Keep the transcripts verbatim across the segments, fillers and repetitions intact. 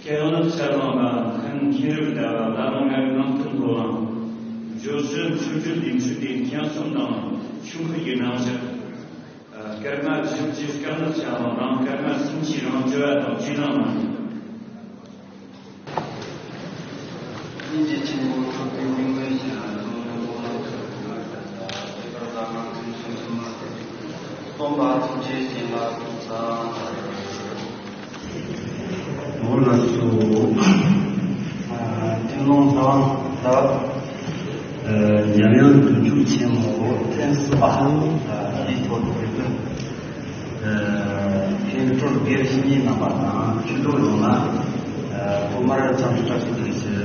ཁྱེད་རང་ལ་ཕྱག་ལང་བ་མཁན་མཁྱེན་རབ་ཟླ་བ་བླ་མ་ངའི་ནང་དུ་འགྲོ་བའང་། ཇོ་སྲིད་ཆུ་སྦྲུལ་ལྡེམ་ཆུ་ལྡེམ་ཁྱེད་གསུམ་དང་ཆུ་ཁུར་གྱི་ནང་བཞིན། སྐར་མ་བཞི་བཅུ་སྐར་མ་ཕྱག་ལང་རང་སྐར་མ་སུམ་ཅུ་རང་བཅུ་བ་དང་བཅུ་ནང་མ་ཡིན། སྙིང་རྗེ་ཆེན་པོ་གྲུབ་པའི་སྙིང་པོའི་ཞལ་ལ་ཐུགས་ནས་ཕོག་ལ་ཐུགས་ཀྱི་ངག་བརྡ་ས་དེ་ལྟར་བདག་ངང་ཚུལ་བཞིན་དུ་མ་བསྟན། སྟོན་པ་ཐུགས་རྗེའི་སྤྱན་ལ་ཐུགས་བསམ་ལ་ཡོད། འོ་ལགས་སོ། ཨ་ཀུན་སློང་ལྷ་དབང་ལགས། ཨ་འཇམ་དབྱངས་བདུད་འཇོམས་ཆེན་མོ་ཐེངས་གསུམ་པ། ཨ་འདིའི་ཐོག་ཏུ་ཨ་མཁན་སྤྲུལ་སྒེར་བཤེས་གཉེན་རྣམ་པ་དང་ཆོས་གྲོགས་ཡོངས་ལ་ཨ་ཐོག་མར་འཚམས་འདྲི་བཀྲ་ཤིས་བདེ་ལེགས་ཞུ།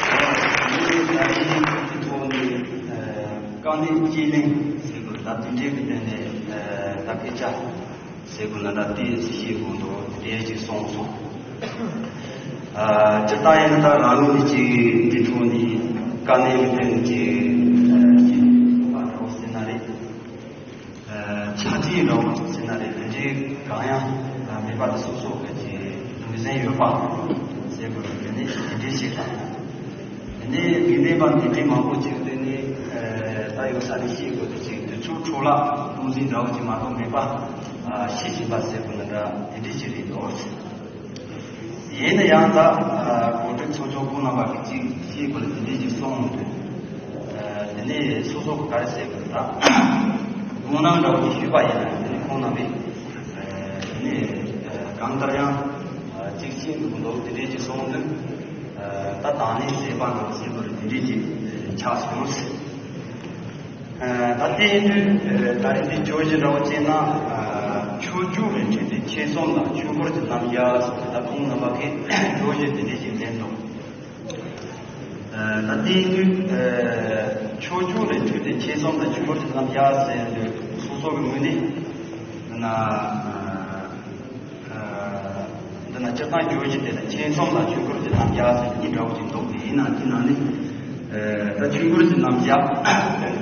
ཨ་ནི་ད་རིང་འདིའི་ཐོག་ནས་ཨ་དཀའ་གནད་དཔྱད་གླེང་ཟེར་དགོས། ད་དེ་འདྲའི་གི་སྟེང་ནས་ཨ་ད་སྐད་ཆ་ཟེར་དགོས་ན་འདྲ་དེ་ཟེར་བཤད་དགོས་འདུག་དེ་ཅིག་སོང་སོང་། ཨ་སྤྱིར་བཏང་ཡིན་ན་ད་རང་ལུགས་ནས་ཅིག་འདི་ཐོག་ནས་དཀའ་གནད་ཀྱི་སྟེང་ནས་ཅིག་ཨ་ཅིག་ཨ་འདྲ་བོ་ཟེར་ན་རེད། ཨ་ཆ་འཕྲིན་འདྲ་བོ་ཟེར་ན་རེད། དེ་འདྲའི་གང་ཡང་མེད་པ་དེ་སོ་སོ་གི་ཅིག་ངོས་ཟིན་ཡོད་པ་ཟེར་དགོས་རེད། དེ་ནས་དེ་འདྲའི་ཞིག་དང་། དེ་ནས་མི་སྣ་པ་འདི་འདྲའི་མང་པོ་ཅིག་དེ་ནས་ཨ་ད་ཡོད་ས་ནས་ཤེས་དགོས་དེ་ཅིག་དུས་ཚོད་འཕྲོ་བརླག་སྟངས་འཛིན་འདྲ་བོ་ཅིག་མ་གཏོགས་མེད་པ་ཨ་ཤེས་བཞིན་པ་ཟེར་དགོས་ན་འདྲ་དེ་འདྲའི་ཞིག་རེད་འདུག་ཡིན་ན་ཡང་ད་ཨ་གོ་སྒྲིག་ཚོགས་ཆུང་སྐུ་རྣམ་པ་གིས་ཅིག་ཤེས་དགོས་ལ་དེ་འདྲའི་ཅིག་གསུངས་འདུག་ཨ་དེ་ནས་སོ་སོ་གི་ག་རེ་ཟེར་དགོས་ད་དགོངས་གནང་འདྲ་བོ་ཅིག་ཞུས་པ་ཡིན་ན་དེ་ནས་ཁོང་རྣམ་པས་ཨ་དེ་ནས་ཨ་གང་ལྟར་ཡང་ཨ་ཅིག་ཤེས་འདུག་འདུག་དེ་འདྲའི་ཅིག་གསུངས་འདུག་ཨ་ད་དང་ལེན་ཟེར་བ་ནང་ཟེར་དགོས་རེད། དེ་འདྲའི་ཅིག་ཆགས་སོང་། ཨ་ད་དེ་ཡིན་དུས་ཨ་ད་རེས་འདི་བརྗོད་གཞི་འདྲ་བོ་བྱས་ན་ཨ་ཆོས་བརྒྱུད་རིགས་འཕྲོས་ཏེ་ཆོས་གསུམ་དང་ཆོས་འཁོར་གྱི་རྣམ་གཞག་ཟེར་ཏེ་ད་ཁོང་རྣམ་པ་གིས་བརྗོད་གཞི་དེ་འདྲ་ཞིག་འདེམས་འདུག་ཨ་ད་དེ་ཡིན་དུས་ཨ་ཆོས་བརྒྱུད་རིགས་འཕྲོས་ཏེ་ཆོས་གསུམ་དང་ཆོས་འཁོར་གྱི་རྣམ་གཞག་ཟེར་དུས་སོ་སོ་གི་ངོས་ནས་ན། ཨ་འདི་ན་སྤྱིར་བཏང་བརྗོད་གཞི་དེ་ལ་ཆོས་གསུམ་དང་ཆོས་འཁོར་གྱི་རྣམ་གཞག་ཟེར་གཉིས་འདྲ་བོ་ཅིག་འདུག་དེ་ཡིན་ན་དེ་ནང་ནས་ཨ་ད་ཆོས་འཁོར་གྱི་རྣམ་གཞག་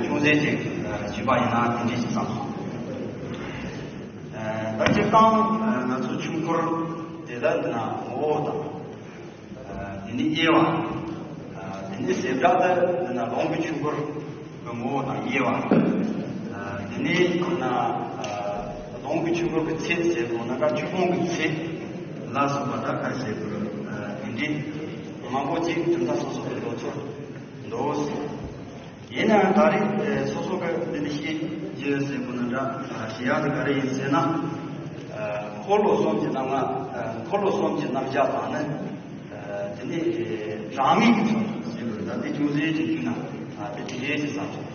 ཅུང་ཟད་ཅིག་ཞུས་པ་ཡིན་ན་དེ་འདྲ་ཞིག་བསམ་སོང་། ཨ་ད་སྤྱིར་བཏང་ང་ཚོ་ཆོས་འཁོར་དེ་ལ་འདི་ན་ངོ་བོ་དང་། ཨ་དེ་ནས་དབྱེ་བ། ཨ་དེ་ནས་བྱེ་བྲག་ཏུ་འདི་ན་ལུང་གི་ཆོས་འཁོར་གྱི་ངོ་བོ་དང་དབྱེ་བ། ཨ་དེ་ནས་ཁོ་ན་ཨ་ལུང་གི་ཆོས་འཁོར་གྱི་ཚད་ཟེར་དགོས་ན་ད་ཆོས་སྤོང་གི་ཚད་ལ་སོགས་པ་ད་ག་ཟེར་དགོས། ཨ་དེ་འདྲའི་མང་པོ་ཅིག་དོན་དག་སོ་སོ་གི་ལོ་ཚོད་འདུག་ཡིན་ནའང་ད་རེས་ཨ་སོ་སོ་གི་འདི་འདྲ་བཤད་རྒྱུ་ཟེར་དགོས་ན་འདྲ་ཨ་བཤད་ཡག་དེ་ག་རེ་ཡིན་ཟེར་ན། ཨ་འཁོར་ལོ་གསུམ་གྱི་རྣམ་ལྔ་ཨ་འཁོར་ལོ་གསུམ་གྱི་རྣམ་གཞག་དང་ནི། ཨ་དེ་ནས་རང་མིང་གི་ཚུལ་ཟེར་བ་ད་དེ་ཅུང་ཟད་ཅིག་བསྡུས་ན་ཨ་དེ་དེ་འདྲའི་ཅིག་བསམ་སོང་།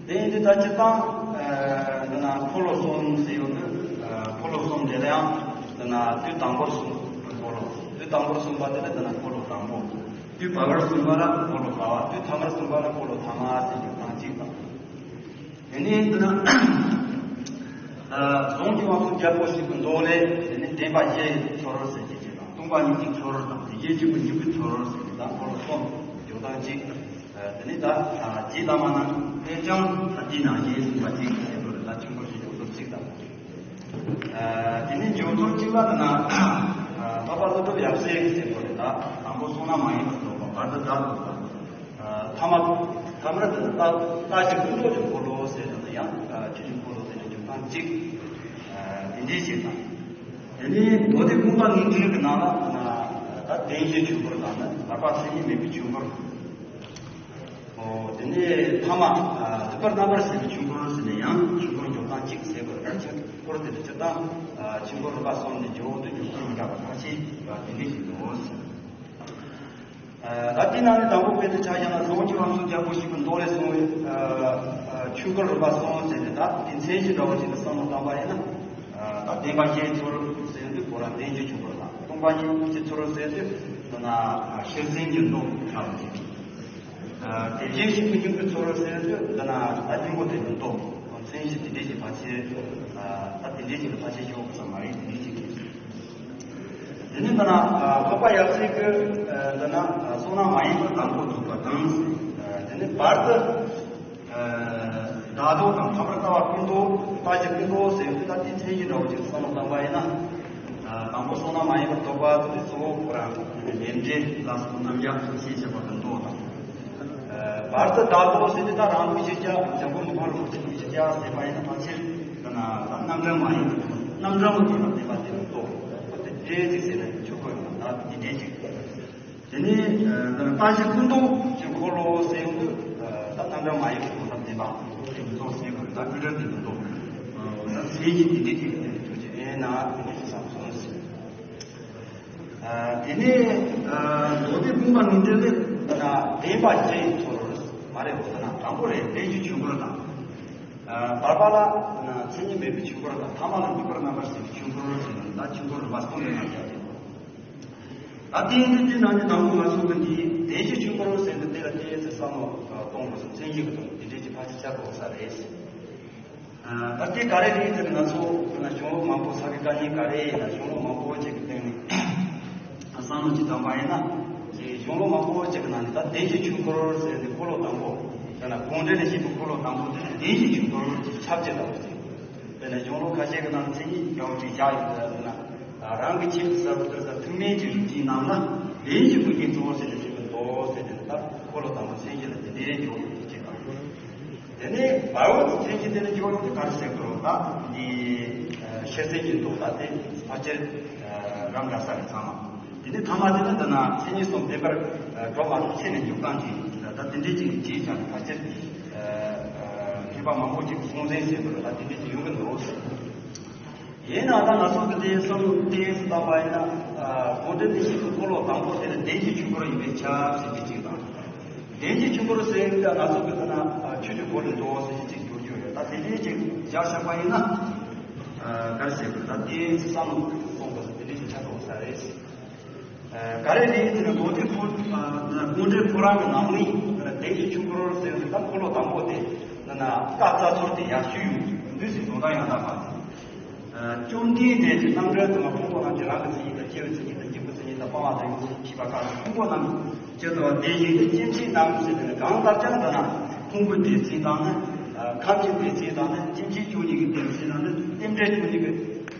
དེ་ཡིན་དུས་ད་སྤྱིར་བཏང་ཨ་འདི་ན་འཁོར་ལོ་གསུམ་ཟེར་ཡོད་དུས་ཨ་འཁོར་ལོ་གསུམ་དེ་ལ་ཡང་འདི་ན་དུས་དང་པོར་གསུངས་པའི་འཁོར་ལོ། དུས་དང་པོར་གསུངས་པ་དེ་ལ་འདི་ན་འཁོར་ལོ་དང་པོ། དུས་བར་པར་གསུངས་པ་ལ་འཁོར་ལོ་བར་པ། དུས་ཐ་མར་གསུངས་པ་ལ་འཁོར་ལོ་ཐ་མ་ཟེར་གྱི་སྟངས་གཅིག་དང་། དེ་ནས་འདི་ན་ཨ་གཟུངས་ཀྱི་དབང་ཕྱུག་རྒྱལ་པོ་ཞིག་གི་མདོ་ལས། དེ་ནས་བདེན་པ་བཞི་ཡི་ཚུལ་ཟེར་གྱི་ཅིག་དང་། སྟོང་པ་ཉིད་ཀྱི་ཚུལ་དང་། དེ་བཞིན་གཤེགས་པའི་སྙིང་པོའི་ཚུལ་ཟེར་གྱི་དང་། འཁོར་ལོ་གསུམ་འཇོག་སྟངས་གཅིག་ཨ་དེ་ནས་ད་ཨ་རྗེ་བླ་མ་རྣམས་ཕལ་ཆེར་ཨ་དེ་ནང་བཞིན་གསུངས་པ་ཅིག་ཟེར་དགོས་རེད། ད་ཆོས་འཁོར་གྱི་འཇོག་ཚུལ་གཅིག་དང་། ཨ་དེ་ནས་འཇོག་ཚུལ་གཅིག་པ་དེ་ན་ཨ་འཕགས་པ་ཀླུ་སྒྲུབ་ཡབ་སྲས་ཀྱིས་ཟེར་དགོས་རེད། ད་དང་པོ་བསོད་ནམས་མ་ཡིན་པར་རྫོགས་པ། བར་དུ་བདག་ཏུ་འཛིན་པ། ཐ་མ་ཐ་མར་དེ་ལྟ་ལྟ་ཞིག་ཀུན་རྟོག་གི་འཁོར་ལོ་ཟེར་དེ་ཡང་ཆོས་ཀྱི་འཁོར་ལོ་དེ་ནི་འཇོག་སྟངས་གཅིག་དེ་འདྲའི་ཞིག་དང་། དེ་ནས་མདོ་སྡེ་དགོངས་པ་ངེས་འཛིན་གྱི་ནང་ལ་ད་བདེན་བཞིའི་ཆོས་འཁོར་དང་ནི་བར་པ་མཚན་ཉིད་མེད་པའི་ཆོས་འཁོར། ཨོ་དེ་ནས་ཐ་མ་ཐུབ་པར་རྣམ་པར་ཟད་པའི་ཆོས་འཁོར་ཟེར་ནས་ཡང་ཆོས་འཁོར་འཇོག་སྟངས་གཅིག་ཟེར་དགོས་རེད། ཆོས་འཁོར་དེ་ལ་སྤྱིར་བཏང་ཆོས་འཁོར་རིམ་པ་གསུམ་ནས་འཇོག་དུས་འཇོག་སྟངས་མི་འདྲ་བ་ཁ་ཤས་དེ་འདྲ་ཞིག་འདུག་ཨ་ད་དེའི་ནང་ནས་དང་པོ་དཔེ་དེ་ཆ་བཞག་ན་གཟུངས་ཀྱི་དབང་ཕྱུག་རྒྱལ་པོ་ཞིག་གི་མདོ་ལས་གསུངས་པའི་ཨ་ཨ་ཆོས་འཁོར་རིམ་པ་གསུམ་ཟེར་ཏེ། ད་དེ་མཚན་གཞི་འདྲ་བོ་ཞིག་ལ་བསམ་བློ་བཏང་པ་ཡིན་ན། ཨ་ད་བདེན་པ་བཞིའི་ཚུལ་ཟེར་དུས་ཁོ་རང་བདེན་བཞིའི་ཆོས་འཁོར་དང་། སྟོང་པ་ཉིད་ཀྱི་ཚུལ་ཟེར་དུས་འདི་ན་ཨ་ཤེར་ཕྱིན་གྱི་མདོ་ཆགས་ཀྱི། ཨ་དེ་བཞིན་གཤེགས་པའི་སྙིང་པོའི་ཚུལ་ཟེར་དུས་འདི་ན་ད་སྙིང་པོ་དེ་ནི་མདོ། མཚན་གཞི་དེ་འདྲའི་ཞིག་ཕལ་ཆེར་ཨ་ད་དེ་འདྲའི་ཞིག་ལ་ཕལ་ཆེར་ཞུ་དགོས་ས་མ་རེད། དེ་འདྲའི་ཞིག་གིས། དེ་ནས་འདི་ན་ཨ་འཕགས་པ་ཡབ་སྲས་ཀྱིས་ཨ་འདི་ན་ཨ་བསོད་ནམས་མ་ཡིན་པར་དང་པོ་རྫོགས་པ་དང་། ཨ་དེ་ནས་བར་དུ་ཨ་ བདག་ལྡོག་དང་ཁམས་པར་ལྟ་བ་ཀུན་ལྡོག་ལྟ་བྱེད་ཀུན་ལྡོག་ཟེར་ཡོད་དུས། ད་དེ་མཚན་ཉིད་འདྲ་བོ་ཅིག་བསམ་བློ་བཏང་པ་ཡིན་ན། ཨ་དང་པོ་བསོད་ནམས་མ་ཡིན་པར་རྟོགས་པ་དེ་གཙོ་བོ་ཁོ་རང་ལས་འབྲས་ལ་སོགས་རྣམ་གཞག་ཤེས་བྱ་བ་ཀུན་ལྡོག་དང་། ཨ་བར་དུ་བདག་ལྡོག་ཟེར་དུས། ད་རང་ལུགས་ཤེས་བྱ། འཇམ་པོ་ནུས་པ་ལུགས་ཀྱི་ཤེས་བྱ་ཟེར་བ་ཡིན་ན། ཕལ་ཆེར་ད་ན་ད་རྣམ་གྲངས་མ་ཡིན་པར། རྣམ་གྲངས་ཀྱི་ཐོག་ནས་བསྟན་པ་དེ་ཀུན་ལྡོག་དེ་འདྲ་ཅིག་ཟེར་ན་ཆོག་གི་ཡོད་ན། ད་དེ་འདྲ་ཅིག་དེ་ནས་ལྟ་བྱེད་ཀུན་ལྡོག་གི་འཁོར་ལོ་ཟེར་ཡོང་དུས། ད་རྣམ་གྲངས་མ་ཡིན་པའི་གོ་རིམ་ལྡན་པ་དེ་ཚོ་ཟེར་དགོས། ད་ཀུན་རྟོག་དེ་ཀུན་ལྡོག་ད་མཚན་ཉིད་དེ་འདྲ་ཅིག་ཐུགས་རྗེ་ཨེ་ན་དེ་འདྲ་ཅིག་བསམ་སོང་ཟེར། དེ་ནས་མདོ་སྡེ་དཔུང་པ་ནང་དེ་ནི་ད་ན་བདེན་པ་ཅན་ཚོར་མ་རེད་པ། ད་ན་དང་པོ་རེད། བདེན་བཞིའི་ཆོས་འཁོར་དང་། བར་པ་ལ་མཚན་ཉིད་མེད་པའི་ཆོས་འཁོར་དང་། ཐ་མ་ལ་ནུས་པར་རྣམ་པར་ཤེས་པའི་ཆོས་འཁོར་ཟེར་ནས། ད་ཆོས་འཁོར་རིམ་པ་གསུམ་ལ་ཡང་བརྒྱབ་ཡོད། ད་དེ་ཡིན་དུས་དེ་ནང་ནས་དང་པོ་ང་ཚོ་གི་འདི་བདེན་བཞིའི་ཆོས་འཁོར་ཟེར་དུས། དེ་ལ་དེའི་ཚེ་བསམ་བློ་གཏོང་དགོས་སོ། མཚན་ཉིད་ཀྱི་དོན་དེ་འདྲའི་ཅིག་ཕལ་ཆེར་ཆགས་དགོས་ས་རེད། ད་དེ་ག་རེ་རེད་ཟེར་ན། ང་ཚོ་གཞུང་ལུགས་མང་པོ། ས་དགེ་བཀའ་རྙིང་ག་རེ་ཡིན་ན། གཞུང་ལུགས་མང་པོ་ཅིག་གི་སྟེང་ནས་བསམ་བློ་ཅིག་བཏང་པ་ཡིན་ན། ཅིག་གཞུང་ལུགས་མང་པོ་ཅིག་གི་ནང་ནས་ད་བདེན་བཞིའི་ཆོས་འཁོར་ཟེར་ནས་འཁོར་ལོ་དང་པོ། དཔེར་ན་དགོངས་འགྲེལ་ལ་བཤད་པའི་འཁོར་ལོ་དང་པོ་དེ་ནི་བདེན་བཞིའི་ཆོས་འཁོར་གྱི་ཁྱབ་བྱེད་ལྟ་བུ་ཅིག་དཔེར་ན་གཞུང་ལུགས་ཁ་ཤས་ཀྱི་ནང་མཚན་ཉིད་འདྲ་བོ་ཅིག་བཞག་ཡོད་པ་ཡིན་ན། རང་གི་ཆེས་གསལ་པོ་དེར་ས་ཐུན་མིན་གྱི་རིགས་ཀྱི་ནང་ན་བདེན་བཞི་ཀུན་གྱི་གཙོ་བོ་ཟེར་ནས་བཤད་པའི་མདོ་ཟེར་ནས། ད་འཁོར་ལོ་དང་པོ་མཚན་གཞི་ལ་དེ་འདྲའི་འཇོག་ཅིག་དང་། དེ་ནས་བར་པ་ཚོ་མཚན་གཞི་དེ་ནི་འཇོག་ཡོང་དུས་ག་རེ་ཟེར་དགོས་རེད། ད་འདི་ཤེར་ཕྱིན་གྱི་མདོ་ད་དེ་ཕལ་ཆེར་རང་འདྲ་ས་རེད་ཚང་མ། དེ་ནས་ཐ་མ་དེ་ནི་འདི་ན་མཚན་ཉིད་གསུམ་བདེན་པར་གྲུབ་པ་ཚེ་ནས་འཇུག་སྟངས་ཀྱི་ད་དེ་འདྲའི་ཅིག་བྱས་ཀྱང་ཕལ་ཆེར་མཁས་པ་མང་པོ་ཅིག་གསུང་ཟིན་ཟེར་དགོས་རེད། ད་དེ་འདྲའི་ཅིག་ཡོང་གི་འདུག་ཟེར། ཡིན་ནའང་ད་ང་ཚོ་གི་དེ་བསམ་བློ་ཏོག་ཙམ་བཏང་པ་ཡིན་ན། དགོངས་འགྲེལ་ནས་བཤད་པའི་འཁོར་ལོ་དང་པོ་དེ་ནི་བདེན་བཞིའི་ཆོས་འཁོར་ཡིན་པས་ཁྱབ་ཟེར་གྱི་ཅིག་དང་། བདེན་བཞིའི་ཆོས་འཁོར་ཟེར་ཡོང་དུས་ང་ཚོ་གི་ད་ན་ཆོས་ཀྱི་འཁོར་ལོ་འདུག་ཟེར་གྱི་ཅིག་འགྱུར་རྒྱུ་ཡོད། ད་དེ་འདྲའི་ཅིག་བཞག་བཞག་པ་ཡིན་ན། ག་རེ་ཟེར་དགོས། ད་དེ་བསམ་བློ་གཏོང་དགོས་ས་དེ་འདྲའི་ཅིག་ཆགས་འགྲོ་ས་རེད། ག་རེ་རེད་ཟེར་ན། མདོ་སྡེ་ཁོ་དགོངས་འགྲེལ་ཁོ་རང་གི་ནང་ནས་བདེན་བཞིའི་ཆོས་འཁོར་ཟེར་ཡོང་དུས། ད་འཁོར་ལོ་དང་པོ་དེ་ན་ན་བཀའ་རྩ་ཚོར་དེ་ཡར་ཞུས་ཡོང་དུས་ཟེར། དོན་དག་ཡང་དག་པ་ཟེར། བཅོམ་ལྡན་འདས་ཀྱི་རྣམ་འགྲེལ་དུ་མ་ཕུང་པོ་རྣམས་ཀྱི་རང་གི་མཚན་ཉིད་དང་། སྐྱེ་བོའི་མཚན་ཉིད་དང་། སྙིང་པོའི་མཚན་ཉིད་དང་། སྤངས་པ་དང་ཡོངས་སུ་ཤེས་པ་ཀ་ཕུང་པོ་རྣམས་ཀྱི་དོན་བདེན་བཞི་ནི་སྐྱེ་མཆེད་རྣམས་ཟེར་དེ་ནི་གང་ལྟར་ཀྱང་ད་ན་ཕུང་པོའི་སྡེ་ཚན་དང་ནི། ཁམས་ཀྱི་སྡེ་ཚན་དང་ནི། སྐྱེ་མཆེད་བཅུ་གཉིས་ཀྱི་སྡེ་ཚན་དང་ནི། རྟེན་འབྲེལ་བཅུ་གཉིས་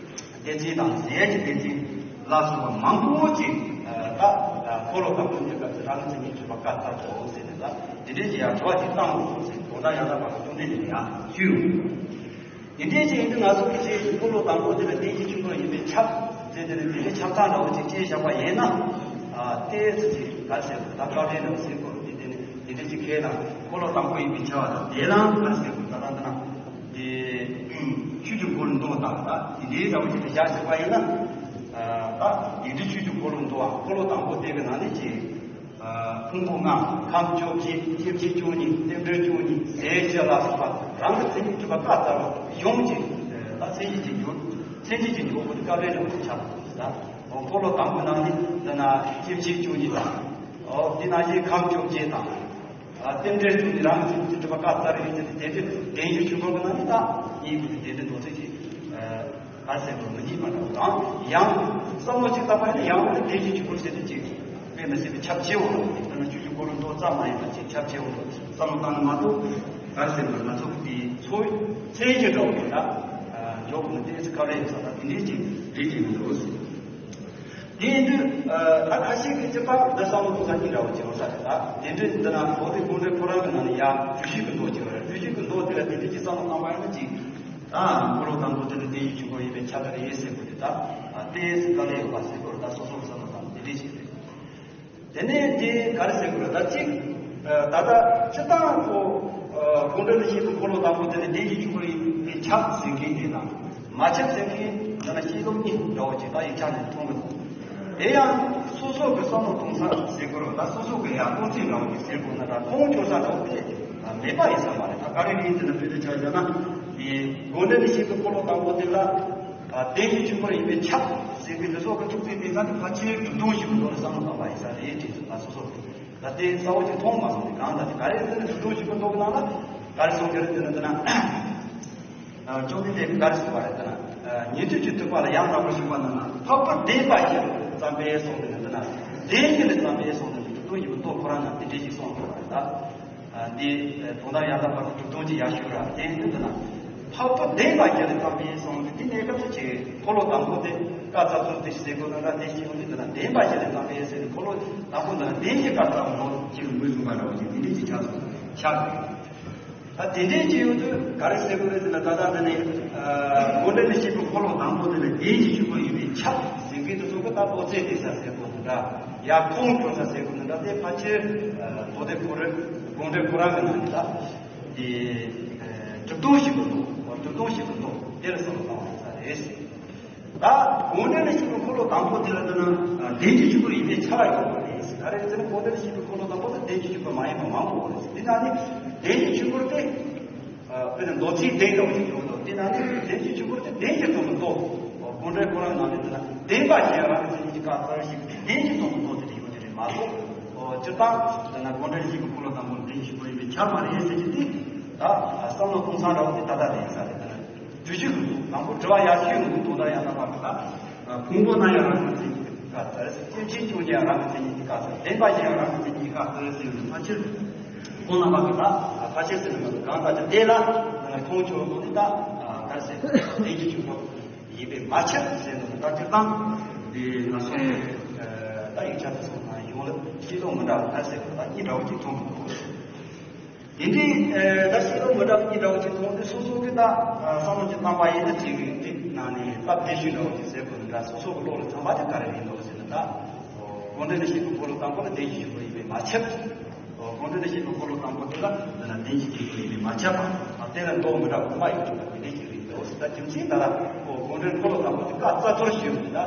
ཀྱི་སྡེ་ཚན་དང་། ཟས་ཀྱི་སྡེ་ཚན་ལ་སོགས་པ་མང་པོ་ཅིག་ད་འཁོར་ལོ་དང་པོ་འདི་སྐབས་སུ་རང་གི་མཚན་ཉིད་ཐོས་པ་བཀའ་སྩལ་ཏོ་ཟེར་ནས། ད་དེ་འདྲའི་ཅིག་ཡང་དྲི་བ་ཅིག་བཏང་འོང་ཟེར། དོན་དག་ཡང་དག་པ་གི་བཅོམ་ལྡན་འདས་ཀྱིས་ཡང་ཞུས་ཡོད། དེ་འདྲའི་ཅིག་ཡིན་དུས་ང་ཚོ་གི་ཅིག་འཁོར་ལོ་དང་པོ་དེ་ལ་བདེན་བཞིའི་ཆོས་འཁོར་ཡིན་པས་ཁྱབ་ཟེར། དེ་ནི་དེ་འདྲའི་ཁྱབ་སྟངས་འདྲ་བོ་ཅིག་བྱས་བཞག་པ་ཡིན་ན། ཏོག་ཙམ་ཅིག་ག་རེ་ཟེར་དགོས། ད་བཀའ་འགྲེལ་ནང་ཟེར་དགོས་རེད། དེ་ནི་དེ་འདྲའི་ཅིག་ཁས་དང་། འཁོར་ལོ་དང་པོ་ཡིན་པས་ཁྱབ་པ་དང་། དེ་ལའང་ག་རེ་ཟེར་དགོས། ད་ལྟ་འདི་ན་དེ་ཆོས་ཀྱི་འཁོར་ལོ་འདུ་བ་དང་། ད་དེ་འདྲའི་འདྲ་བོ་ཅིག་ཏུ་བཞག་བཞག་པ་ཡིན་ན། ད་དེ་འདྲའི་ཆོས་ཀྱི་འཁོར་ལོ་འདུ་བ། འཁོར་ལོ་དང་པོ་དེ་གི་ནང་ནས་ཅིག་ཕུང་པོ་ལྔ། ཁམས་བཅོ་བརྒྱད། སྐྱེ་མཆེད་བཅུ་གཉིས། རྟེན་འབྲེལ་བཅུ་གཉིས། ཟས་བཅུ་ལ་སོགས་པ་རང་གི་མཚན་ཉིད་ཐོས་པ་བཀའ་སྩལ་པ་ཡོངས་ཀྱི་ད་མཚན་གཞི་ཅིག་འཇོག་མཚན་གཞི་ཅིག་འཇོག་དགོས་དུས་སྐབས་རེ་རེ་བ་ཅིག་ཁྱབ་འདུག་ཟེར། འོ་འཁོར་ལོ་དང་པོ་ནང་ནས་འདི་ན་སྐྱེ་མཆེད་བཅུ་གཉིས་དང་། འོ་དེ་ནང་བཞིན་ཁམས་བཅོ་བརྒྱད་དང་། རྟེན་འབྲེལ་བཅུ་གཉིས། རང་གི་མཚན་ཉིད་ཐོས་པ་བཀའ་སྩལ་པ་ཡོངས་ཀྱི་དེ་འདྲའི་བདེན་བཞིའི་ཆོས་འཁོར་གྱི་ནང་ནས་ད་གཉིས་པོ་དེ་དེ་འདྲའི་མདོ་ཚིག་ཅིག་ག་རེ་ཟེར་དགོས། མི་རྙེད་པ་འདྲ་བོ་དང་། ཡང་བསམ་བློ་ཅིག་བཏང་པ་ཡིན་ན། ཡང་དེ་བདེན་བཞིའི་ཆོས་འཁོར་ཟེར་དུས་ཅིག་དཔེ་མི་སྲིད་པའི་ཁྱབ་ཆེ་བོ་འདུག་དཔེར་ན་ཆོས་ཀྱི་འཁོར་ལོ་འདུ་བ་ཙམ་མ་ཡིན་པ་ཅིག་ཁྱབ་ཆེ་བོ་འདུག་བསམ་བློ་བཏང་ན་མ་གཏོགས། ག་རེ་ཟེར་དགོས། ང་ཚོ་གི་དེ་ཚོ་མཚན་གཞི་འདྲ་བོ་ཡིན་ན། འཇོག་དགོས་ན་ཏོག་ཙམ་དཀའ་ལས་ཡོད་ས། ད་དེ་འདྲའི་ཅིག་རེད་ཅིག་མི་འདུག་ཟེར། དེ་ཡིན་དུས་ད་ཁ་ཤས་ཀྱིས་སྤྱིར་བཏང་འདི་བསམ་བློ་གཏོང་ས་གཉིས་འདྲ་བོ་ཅིག་ཡོང་ས་རེད། ད་དེ་འདྲའི་འདི་ན་མདོ་སྡེ་དགོངས་འགྲེལ་ཁོ་རང་གི་ནང་ནས་ཡང་བསྡུས་བཤད་ཀྱི་མདོ་ཅིག་ཡོད་རེད། བསྡུས་བཤད་ཀྱི་མདོ་དེ་ལ་དེ་འདྲའི་ཅིག་བསམ་བློ་བཏང་པ་ཡིན་ན་ཅིག་ད་འཁོར་ལོ་དང་པོ་དེ་ནི་བདེན་བཞིའི་ཆོས་འཁོར་ཡིན་པས་ཁྱབ་པ་རེད་ཟེར་དགོས་དེ། ད་ཏོག་ཙམ་དཀའ་ལས་ཡོད་པ་ཟེར་དགོས་རེད། ད་སོ་སོ་བསམ་བློ་བཏང་དེ་འདྲའི་ཅིག་རེད། དེ་ནས་དེ་ག་རེ་ཟེར་དགོས་རེད། ད་གཅིག་ད་ལྟ་སྤྱིར་བཏང་ཁོ་དགོངས་འགྲེལ་ལ་བཤད་པའི་འཁོར་ལོ་དང་པོ་དེ་ནི་བདེན་བཞིའི་ཆོས་འཁོར་ཡིན་པས་ཁྱབ་ཟེར་མཁན་དེ་དང་། མ་ཁྱབ་ཟེར་མཁན་འདི་ན་བཤད་ལུགས་གཉིས་འདྲ་བོ་ཅིག་ད་ཡིག་ཆ་ནས་མཐོང་གི་འདུག་དེ་ཡང་སོ་སོ་གི་བསམ་བློ་གཏོང་ས་ཟེར་དགོས་རེད། ད་སོ་སོ་གི་ཡང་ལྟོ་ཚིག་འདྲ་བོ་ཅིག་ཟེར་དགོས་ན། ད་ཁོང་ཁྱོད་ས་འདྲ་བོ་དེ་མེད་པ་ཡིན་ས་མ་རེད། ད་ག་རེ་ཡིན་ཟེར་ན། དཔེ་དེ་ཆ་བཞག་ན་དེ་དགོངས་འགྲེལ་ལ་བཤད་པའི་འཁོར་ལོ་དང་པོ་དེ་ལ་བདེན་བཞིའི་ཆོས་འཁོར་ཡིན་པས་ཁྱབ་ཟེར་གི་འདི་ཚོ་གི་ཐུགས་རྗེ་དེ་ས་དེ་ཕལ་ཆེར་གྲུབ་དོན་ཞིག་གི་མདོ་ལ་བསམ་བློ་བཏང་བ་ཡིན་ས་རེད་ཅེས་སོ་སོ་ད་དེ་གསལ་བོ་ཅིག་མཐོང་མ་སོང་ནས། གང་ལྟར་ག་རེ་ཟེར་ན་གྲུབ་དོན་ཞིག་གི་མདོ་གི་ནང་ལ་ག་རེ་གསུངས་ཀྱི་རེད་ཟེར་ན། འདི་ན་བཅོམ་ལྡན་འདས་ཀྱིས་ག་རེ་གསུངས་པ་རེད་ཟེར་ན། ཉན་ཐོས་ཀྱི་ཐོས་པ་ལ་ཡང་དག་པར་ཞུགས་པ་རྣམས་ལ་འཕགས་པའི་བདེན་པ་བཞི་ཙམ་པས་གསུངས་ནས། འདི་ན་བདེན་བཞི་ལ་ཙམ་པས་གསུངས་ནས་གྲུབ་དོན་ཞིག་གི་མདོ་ཁོ་རང་ན་དེ་འདྲ་ཞིག་གསུངས་ཡོད་པ་རེད། ད། འདི་དོན་དམ་ཡང་དག་པར་གྲུབ་དོན་གྱི་ཡར་ཞུ་ར་དེ་ཡིན་དུས་ན། འཕགས་པ་བདེན་པ་ཞིག་ལ་བརྟེན་པའི་སོང་དུས་འདི་གནས་སྐབས་སུ་ཆེ་འཁོར་ལོ་དང་པོ་དེ་བཀའ་རྩ་ཚོར་དེ་ཟེར་དགོས་ན་འདྲ་དེ་ཞིག་ཡོང་དུས་ན་བདེན་པ་ཞིག་ལ་བརྟེན་པའི་ཟེར་ནས་འཁོར་ལོ་དང་པོ་འདི་ལ་བདེན་ཞིག་བཀའ་རྩ་མོ་ཅིག་ལ་ངོས་བཟུང་བ་འདྲ་བོ་ཞིག་འདི་འདྲས་ཀྱི་ཆགས་སོང་ཆགས་དགོས། ད་དེ་འདྲས་ཀྱི་ཡོང་དུས་ག་རེ་ཟེར་དགོས་རེད་ཟེར་ན། ད་ལྟ་འདི་ནས་དགོངས་འགྲེལ་ནས་བཤད་པའི་འཁོར་ལོ་དང་པོ་དེ་ལ་བདེན་ཞིང་ཆོས་སྐུ་ཡིན་པས་ཁྱབ་ཟེར་མཁན་དེ་ཚོ་གི་ད་ལྟོ་ཚད་དེ་ས་ཟེར་དགོས་ན་འདྲ། ཡར་ཁུངས་བྱུང་ས་ཟེར་དགོས་ན་འདྲ། དེ་ཕལ་ཆེར་མདོ་སྡེ་ཁོ་རེ་དགོངས་འགྲེལ་ཁོ་རང་གི་ནང་ནས་ད་དེ་གྲུབ་དོན་ཞིག་གི་མདོ་གྲུབ་དོན་ཞིག་གི་མདོ་དེ་ལ་བསམ་བློ་བཏང་བ་ཡིན་ས་རེད། ད་དགོངས་འགྲེལ་ནས་བཤད་པའི་འཁོར་ལོ་དང་པོ་དེ་ལ་ལྟ་ན་བདེན་བཞི་ཆོས་སྐུ་ཡིན་པས་ཁྱབ་པ་ཡོད་པ་རེད། ག་རེ་ཟེར་ན་དགོངས་འགྲེལ་ནས་བཤད་པའི་འཁོར་ལོ་དང་པོ་དེ་བདེན་བཞི་ཆོས་སྐུ་མ་ཡིན་པ་མང་པོ་ཡོད་རེད། དེ་ནང་ནས་བདེན་བཞི་ཆོས་སྐུ་དེ་དཔེར་ན་མདོ་ཚིག་བདེན་འདྲ་བོ་ཞིག་ཡོད་དོ། དེ་ནང་ནས་བདེན་བཞི་ཆོས་སྐུ་དེ་བདེན་བཞི་སྟོང་གི་མདོ། དགོངས་འགྲེལ་ཁོ་རང་ནང་ནས་ལྟ་ན་བདེན་པ་ཞེས་རང་གི་མཚན་ཉིད་ཀྱི་བཀའ་སྩལ་ཞིག་བདེན་བཞི་སྟོང་གི་མདོ་དེ་རེད་ཡོད་ཀྱི་རེད་མ་གཏོགས། སྤྱིར་བཏང་ལྟ་ན་དགོངས་འགྲེལ་ནས་བཤད་པའི་འཁོར་ལོ་དང་པོ་བདེན་བཞི་ཆོས་སྐུ་ཡིན་པས་ཁྱབ་པ་རེད་ཟེར་གྱི་དེ། ད་བསམ་བློ་གཏོང་སྟངས་འདྲ་བོ་དེ་ད་ལྟ་ལས་ས་རེད། ད་ནི་བསྡུས་གཞི་གི་དང་པོ་དྲི་བ་ཡར་ཞུས་ཡོང་དུས་དོན་དག་ཡང་དག་པ་གི་ད་ཕུང་པོ་རྣམས་ཡང་རང་གི་མཚན་ཉིད་ཀྱི་བཀའ་སྩལ། སེམས་ཅན་ཀུན་ཀྱང་རང་གི་མཚན་ཉིད་ཀྱི་བཀའ་སྩལ། བདེན་པ་ཅན་ཡང་རང་གི་མཚན་ཉིད་ཀྱི་བཀའ་སྩལ་ཟེར་ཡོང་དུས་ཕལ་ཆེར་ཁོང་རྣམ་པ་གི་ད་ཕལ་ཆེར་ཟེར་ན་མ་གཏོགས་གང་ལྟར་ཀྱང་དེ་ལ་ཁོང་ཆོས་ཀྱི་ད་ག་རེ་ཟེར་བདེན་བཞི་ཆོས་སྐུ་ཡིན་པས་མ་ཁྱབ་ཟེར་ནས་ད་སྤྱིར་བཏང་འདི་ང་ཚོ་ད་ཡིག་ཆ་དེ་ཚོ་ནང་ཡོང་ལ་ཤེས་ལོ་མི་འདྲ་བ་ད་ཟེར་ད་གཉིས་འདྲ་བོ་ཅིག་མཐོང་གི་འདུག་དེ་འདྲའི་ད་ཤེས་ལོ་མི་འདྲ་བ་གཉིས་འདྲ་བོ་ཅིག་མཐོང་དུས་སོ་སོ་གི་ད་བསམ་བློ་ཅིག་བཏང་པ་ཡིན་ན་ཅིག་དེ་ནང་ནས་སྟབས་བདེ་ཤོས་འདྲ་བོ་ཅིག་ཟེར་དགོས་ནི་འདྲ། སོ་སོ་གི་བློ་ལ་འཚམ་པ་དེ་ག་རེ་ཡིན་འདུག་ཟེར་ན། ད་དགོངས་འགྲེལ་ནས་བཤད་པའི་འཁོར་ལོ་དང་པོ་ལ་བདེན་བཞི་ཆོས་སྐུ་ཡིན་པས་མ་ཁྱབ། དགོངས་འགྲེལ་ནས་བཤད་པའི་འཁོར་ལོ་དང་པོ་དེ་ལ་འདི་ན་བདེན་བཞི་ཆོས་སྐུ་ཡིན་པས་མ་ཁྱབ་པ། དེ་ལ་མདོ་མི་འདྲ་བ་དགོངས་པ་ཡོད་ཀྱང་དེ་འདྲ་ཞིག་རེད་འདུག་ཟེར། ད་རྒྱུ་མཚན་ད་ལ་དགོངས་འགྲེལ་འཁོར་ལོ་དང་པོ་དེ་བཀའ་རྩ་གཏོར་ཞུས་ཡོད་ད། འདི་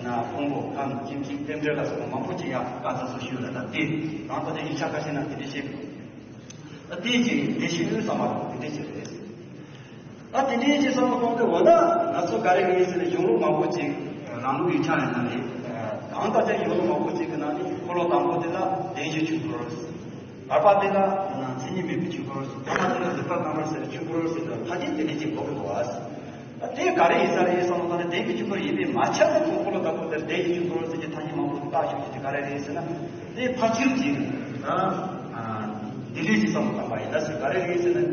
ན་ཕུང་པོ་ཁམས་ཁྱིམ་གཅིག་རྟེན་འབྲེལ་ལ་སོགས་པ་མང་པོ་ཅིག་ཡང་བཀའ་རྩ་གཏོར་ཞུས་ཡོད་ལ། ད་དེ་རང་ད་ལྟ་ཡིག་ཆ་ཁ་ཤས་ན་དེ་འདྲ་བཤད་དགོས། ད་དེ་ཅིག་དེ་ཤེས་ཡོན་བསམ་པ་དེ་འདྲ་ཅིག་རེད། ད་དེ་འདྲའི་ཅིག་བསམ་བློ་གཏོང་དུས་འོ་ན་ང་ཚོ་ག་རེ་རེད་ཟེར་ན་གཞུང་ལུགས་མང་པོ་ཅིག་རང་ལུགས་ཡིག་ཆ་ཡིན་ན་རེད། གང་ལྟར་ཀྱང་གཞུང་ལུགས་མང་པོ་ཅིག་གི་ནང་ནས་འཁོར་ལོ་དང་པོ་དེ་ལ་བདེན་བཞིའི་ཆོས་སྐུ་རེད། བར་པ་དེ་ལ་མཚན་ཉིད་མེད་པའི་ཆོས་སྐུ་རེད། ཐ་མ་དེ་ལ་རིག་པ་རྣམ་པར་གསལ་བའི་ཆོས་སྐུ་རེད་ཟེར་དུས་ཕལ་ཆེར་དེ་འདྲ་ཅིག་གོ་གི་འདུག་བ། དེ་ག་རེ་ཡིན་ས་རེད་བསམ་བློ་བཏང་ན་བདེན་པའི་ཆོས་སྐུ་ཡིན་པས་མ་ཁྱབ་ན་ཁོང་འཁོར་ལོ་དང་པོ་དེར་བདེན་པའི་ཆོས་སྐུ་ཟེར་གྱི་ཐ་སྙད་མང་པོ་ཞིག་བཏགས་ཆོག་ཅིག་དེ་ག་རེ་རེད་ཟེར་ན། དེ་ཕལ་ཆེར་གྱིས་ཨ་འདི་འདྲས་ཞིག་བསམ་བློ་བཏང་པ་ཡིན་ན་ཟེར་ག་རེ་རེད་ཟེར་ན།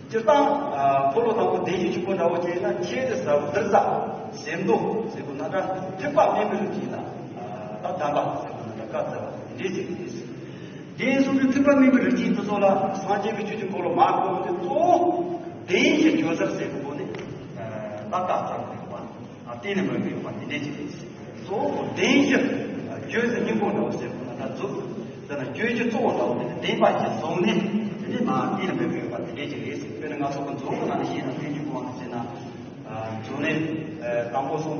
སྤྱིར་བཏང་ཨ་འཁོར་ལོ་དང་པོ་བདེན་བཞིའི་ཆོས་སྐུ་འདྲ་བོ་བྱས་ན་ཁྱེད་དེ་ཟབ་གཏེར་ཟབ་ཟེར་དགོས་ན་འདྲ་ཐེག་པ་དམན་པའི་རིགས་ཅིག་ལ་ད་གདམས་པ་ཟེར་དགོས་ན་འདྲ་བཀའ་སྩལ་བ་འདི་འདྲས་ཞིག་རེད། དེ་ཡིན་སོང་ཙང་ཐེག་པ་དམན་པའི་རིགས་ཅན་དེ་ཚོ་ལ་སངས་རྒྱས་ཀྱི་ཆོས་ཀྱི་འཁོར་ལོ་མར་བསྐོར་ཏེ་གཙོ་བོ་བདེན་བཞིའི་བརྗོད་གསར་ཟེར་དགོས་ནི་ཏག་ཏག་ཙམ་རེད་པ། གཏན་ནས་མ་གི་ཡོད་པ་དེ་འདྲས་ཅིག་རེད། གཙོ་བོ་བདེན་བཞི་བརྗོད་ཀྱི་སྙིང་པོ་འདྲ་བོ་ཟེར་དགོས་ན་ད་མཛོད་དེ་ན་བརྗོད་ཀྱི་གཙོ་བོ་འདྲ་བོ་དེ་ནི་བདེན་པ་ཞེས་བཟུང་ནས་དེ་ནི་མ་གཏན་ནས་མ་གི་ཡོད་པ་དེ་འདྲས་ཅིག་རེད། དཔེར་ན་ང་ཚོ་གི་མཛོད་ཀྱི་ནང་ནས་བཤད་ན་བདེན་བཞི་གོང་ཟེར་ན། མཛོད་གནས་དང་པོ་གསུམ་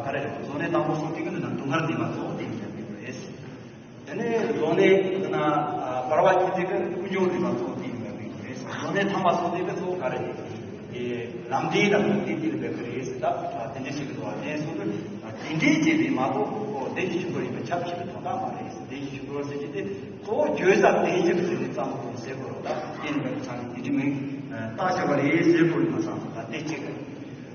ག་རེ་རེད། མཛོད་གནས་དང་པོ་གསུམ་དེ་གི་ནི་ན་སྡུག་བསྔལ་འདས་པ་གཙོ་བོ་དེ་ཡིན་པ་རེད། དེ་ནས་མཛོད་གནས་ན་བར་པ་གཉིས་དེ་གི་ཀུན་འབྱུང་འདས་པ་གཙོ་བོ་དེ་ཡིན་པ་རེད། མཛོད་གནས་ཐ་མ་གསུམ་དེ་གི་གཙོ་བོ་ག་རེ་རེད། ལམ་འབྲས་དང་ལུགས་འབྲས་དེ་ཡིན་པ་རེད་ཟེར་ད་དེ་འདྲ་ཞིག་གི་འདུག་བ། དེ་སོང་དུས་དེ་འདྲའི་རྗེས་ལུས་མ་གཏོགས་ཁོ་བདེན་བཞིའི་ཆོས་སྐུ་ཡིན་པ་ཁྱབ་ཆེ་བའི་དོན་དག་མ་རེད། བདེན་བཞིའི་ཆོས་སྐུ་ཟེར་གྱི་དེ་གཙོ་བོ་བརྗོད་བྱ་བདེན་བཞི་ཟེར་ནས་ཙམ་དུ་ཟེར་དགོས་རོགས་ད་བསྟན་པའི་ཚང་གི་དེ་འདྲ་མིན་བཏགས་བྱ་བ་རེད་ཟེར་དགོས་ཡོད་མ་བསམ་ད་དེ་གཅིག་རེད།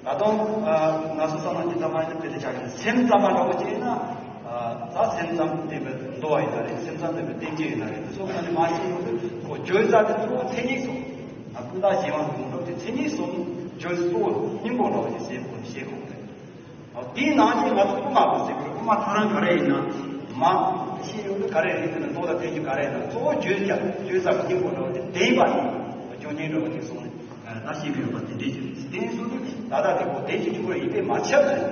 ད་དུང་ང་ཚོ་བསམ་བློ་ཅི་ཙམ་མ་ཡིན་ན་དེ་འདྲ་ཆགས་ཀྱི་སེམས་ཙམ་པ་འདྲ་བོ་ཅིག་ཡིན་ན། ད་སེམས་ཙམ་བསྟན་པའི་མདོ་བ་ཡིན་ན་རེད། སེམས་ཙམ་བསྟན་པའི་བསྟན་བཅོས་ཡིན་ན་རེད། དེ་ཚོ་ཁ་ནས་མ་ཤེས་ཡོང་དུས་ཁོ་བརྗོད་བྱ་དེ་གཙོ་བོ་མཚན་ཉིད་གསུམ། ཀུན་བརྟགས་གཞན་དབང་གི་ངོ་སྤྲོད་དེ་མཚན་ཉིད་གསུམ་བརྗོད་གཙོ་བོ་སྙིང་པོ་འདྲ་བོ་ཞིག་ཟེར་དགོས་ཤེས་དགོས་རེད། དེའི་ནང་བཞིན་ང་ཚོ་དབུ་མ་པ་ཟེར་དགོས་རེད། དབུ་མ་ཐལ་རང་ག་རེ་ཡིན་ན་མ་ཤེས་ཡོང་དུས་ག་རེ་རེད་ཟེར་ན་མདོ་དང་བསྟན་བཅོས་ག་རེ་ཡིན་ན་གཙོ་བོ་བརྗོད་བྱ་བརྗོད་བྱ་གི་སྙིང་པོ་འདྲ་བོ་དེ་བདེན་པ་ཡིན་སྐྱོན་ཅན་འདྲ་བོ་དེ་སོང་ནས། ད་ཤེས་ཀྱི་ཡོད་པ་དེ་འདྲས་ཅིག་རེད། དེ་ཡིན་སོང་དུས་ད་ལྟ་དེ་ཁོ་བདེན་བཞིའི་ཆོས་སྐུ་ཡིན་པས་མ་ཁྱབ་ཟེར།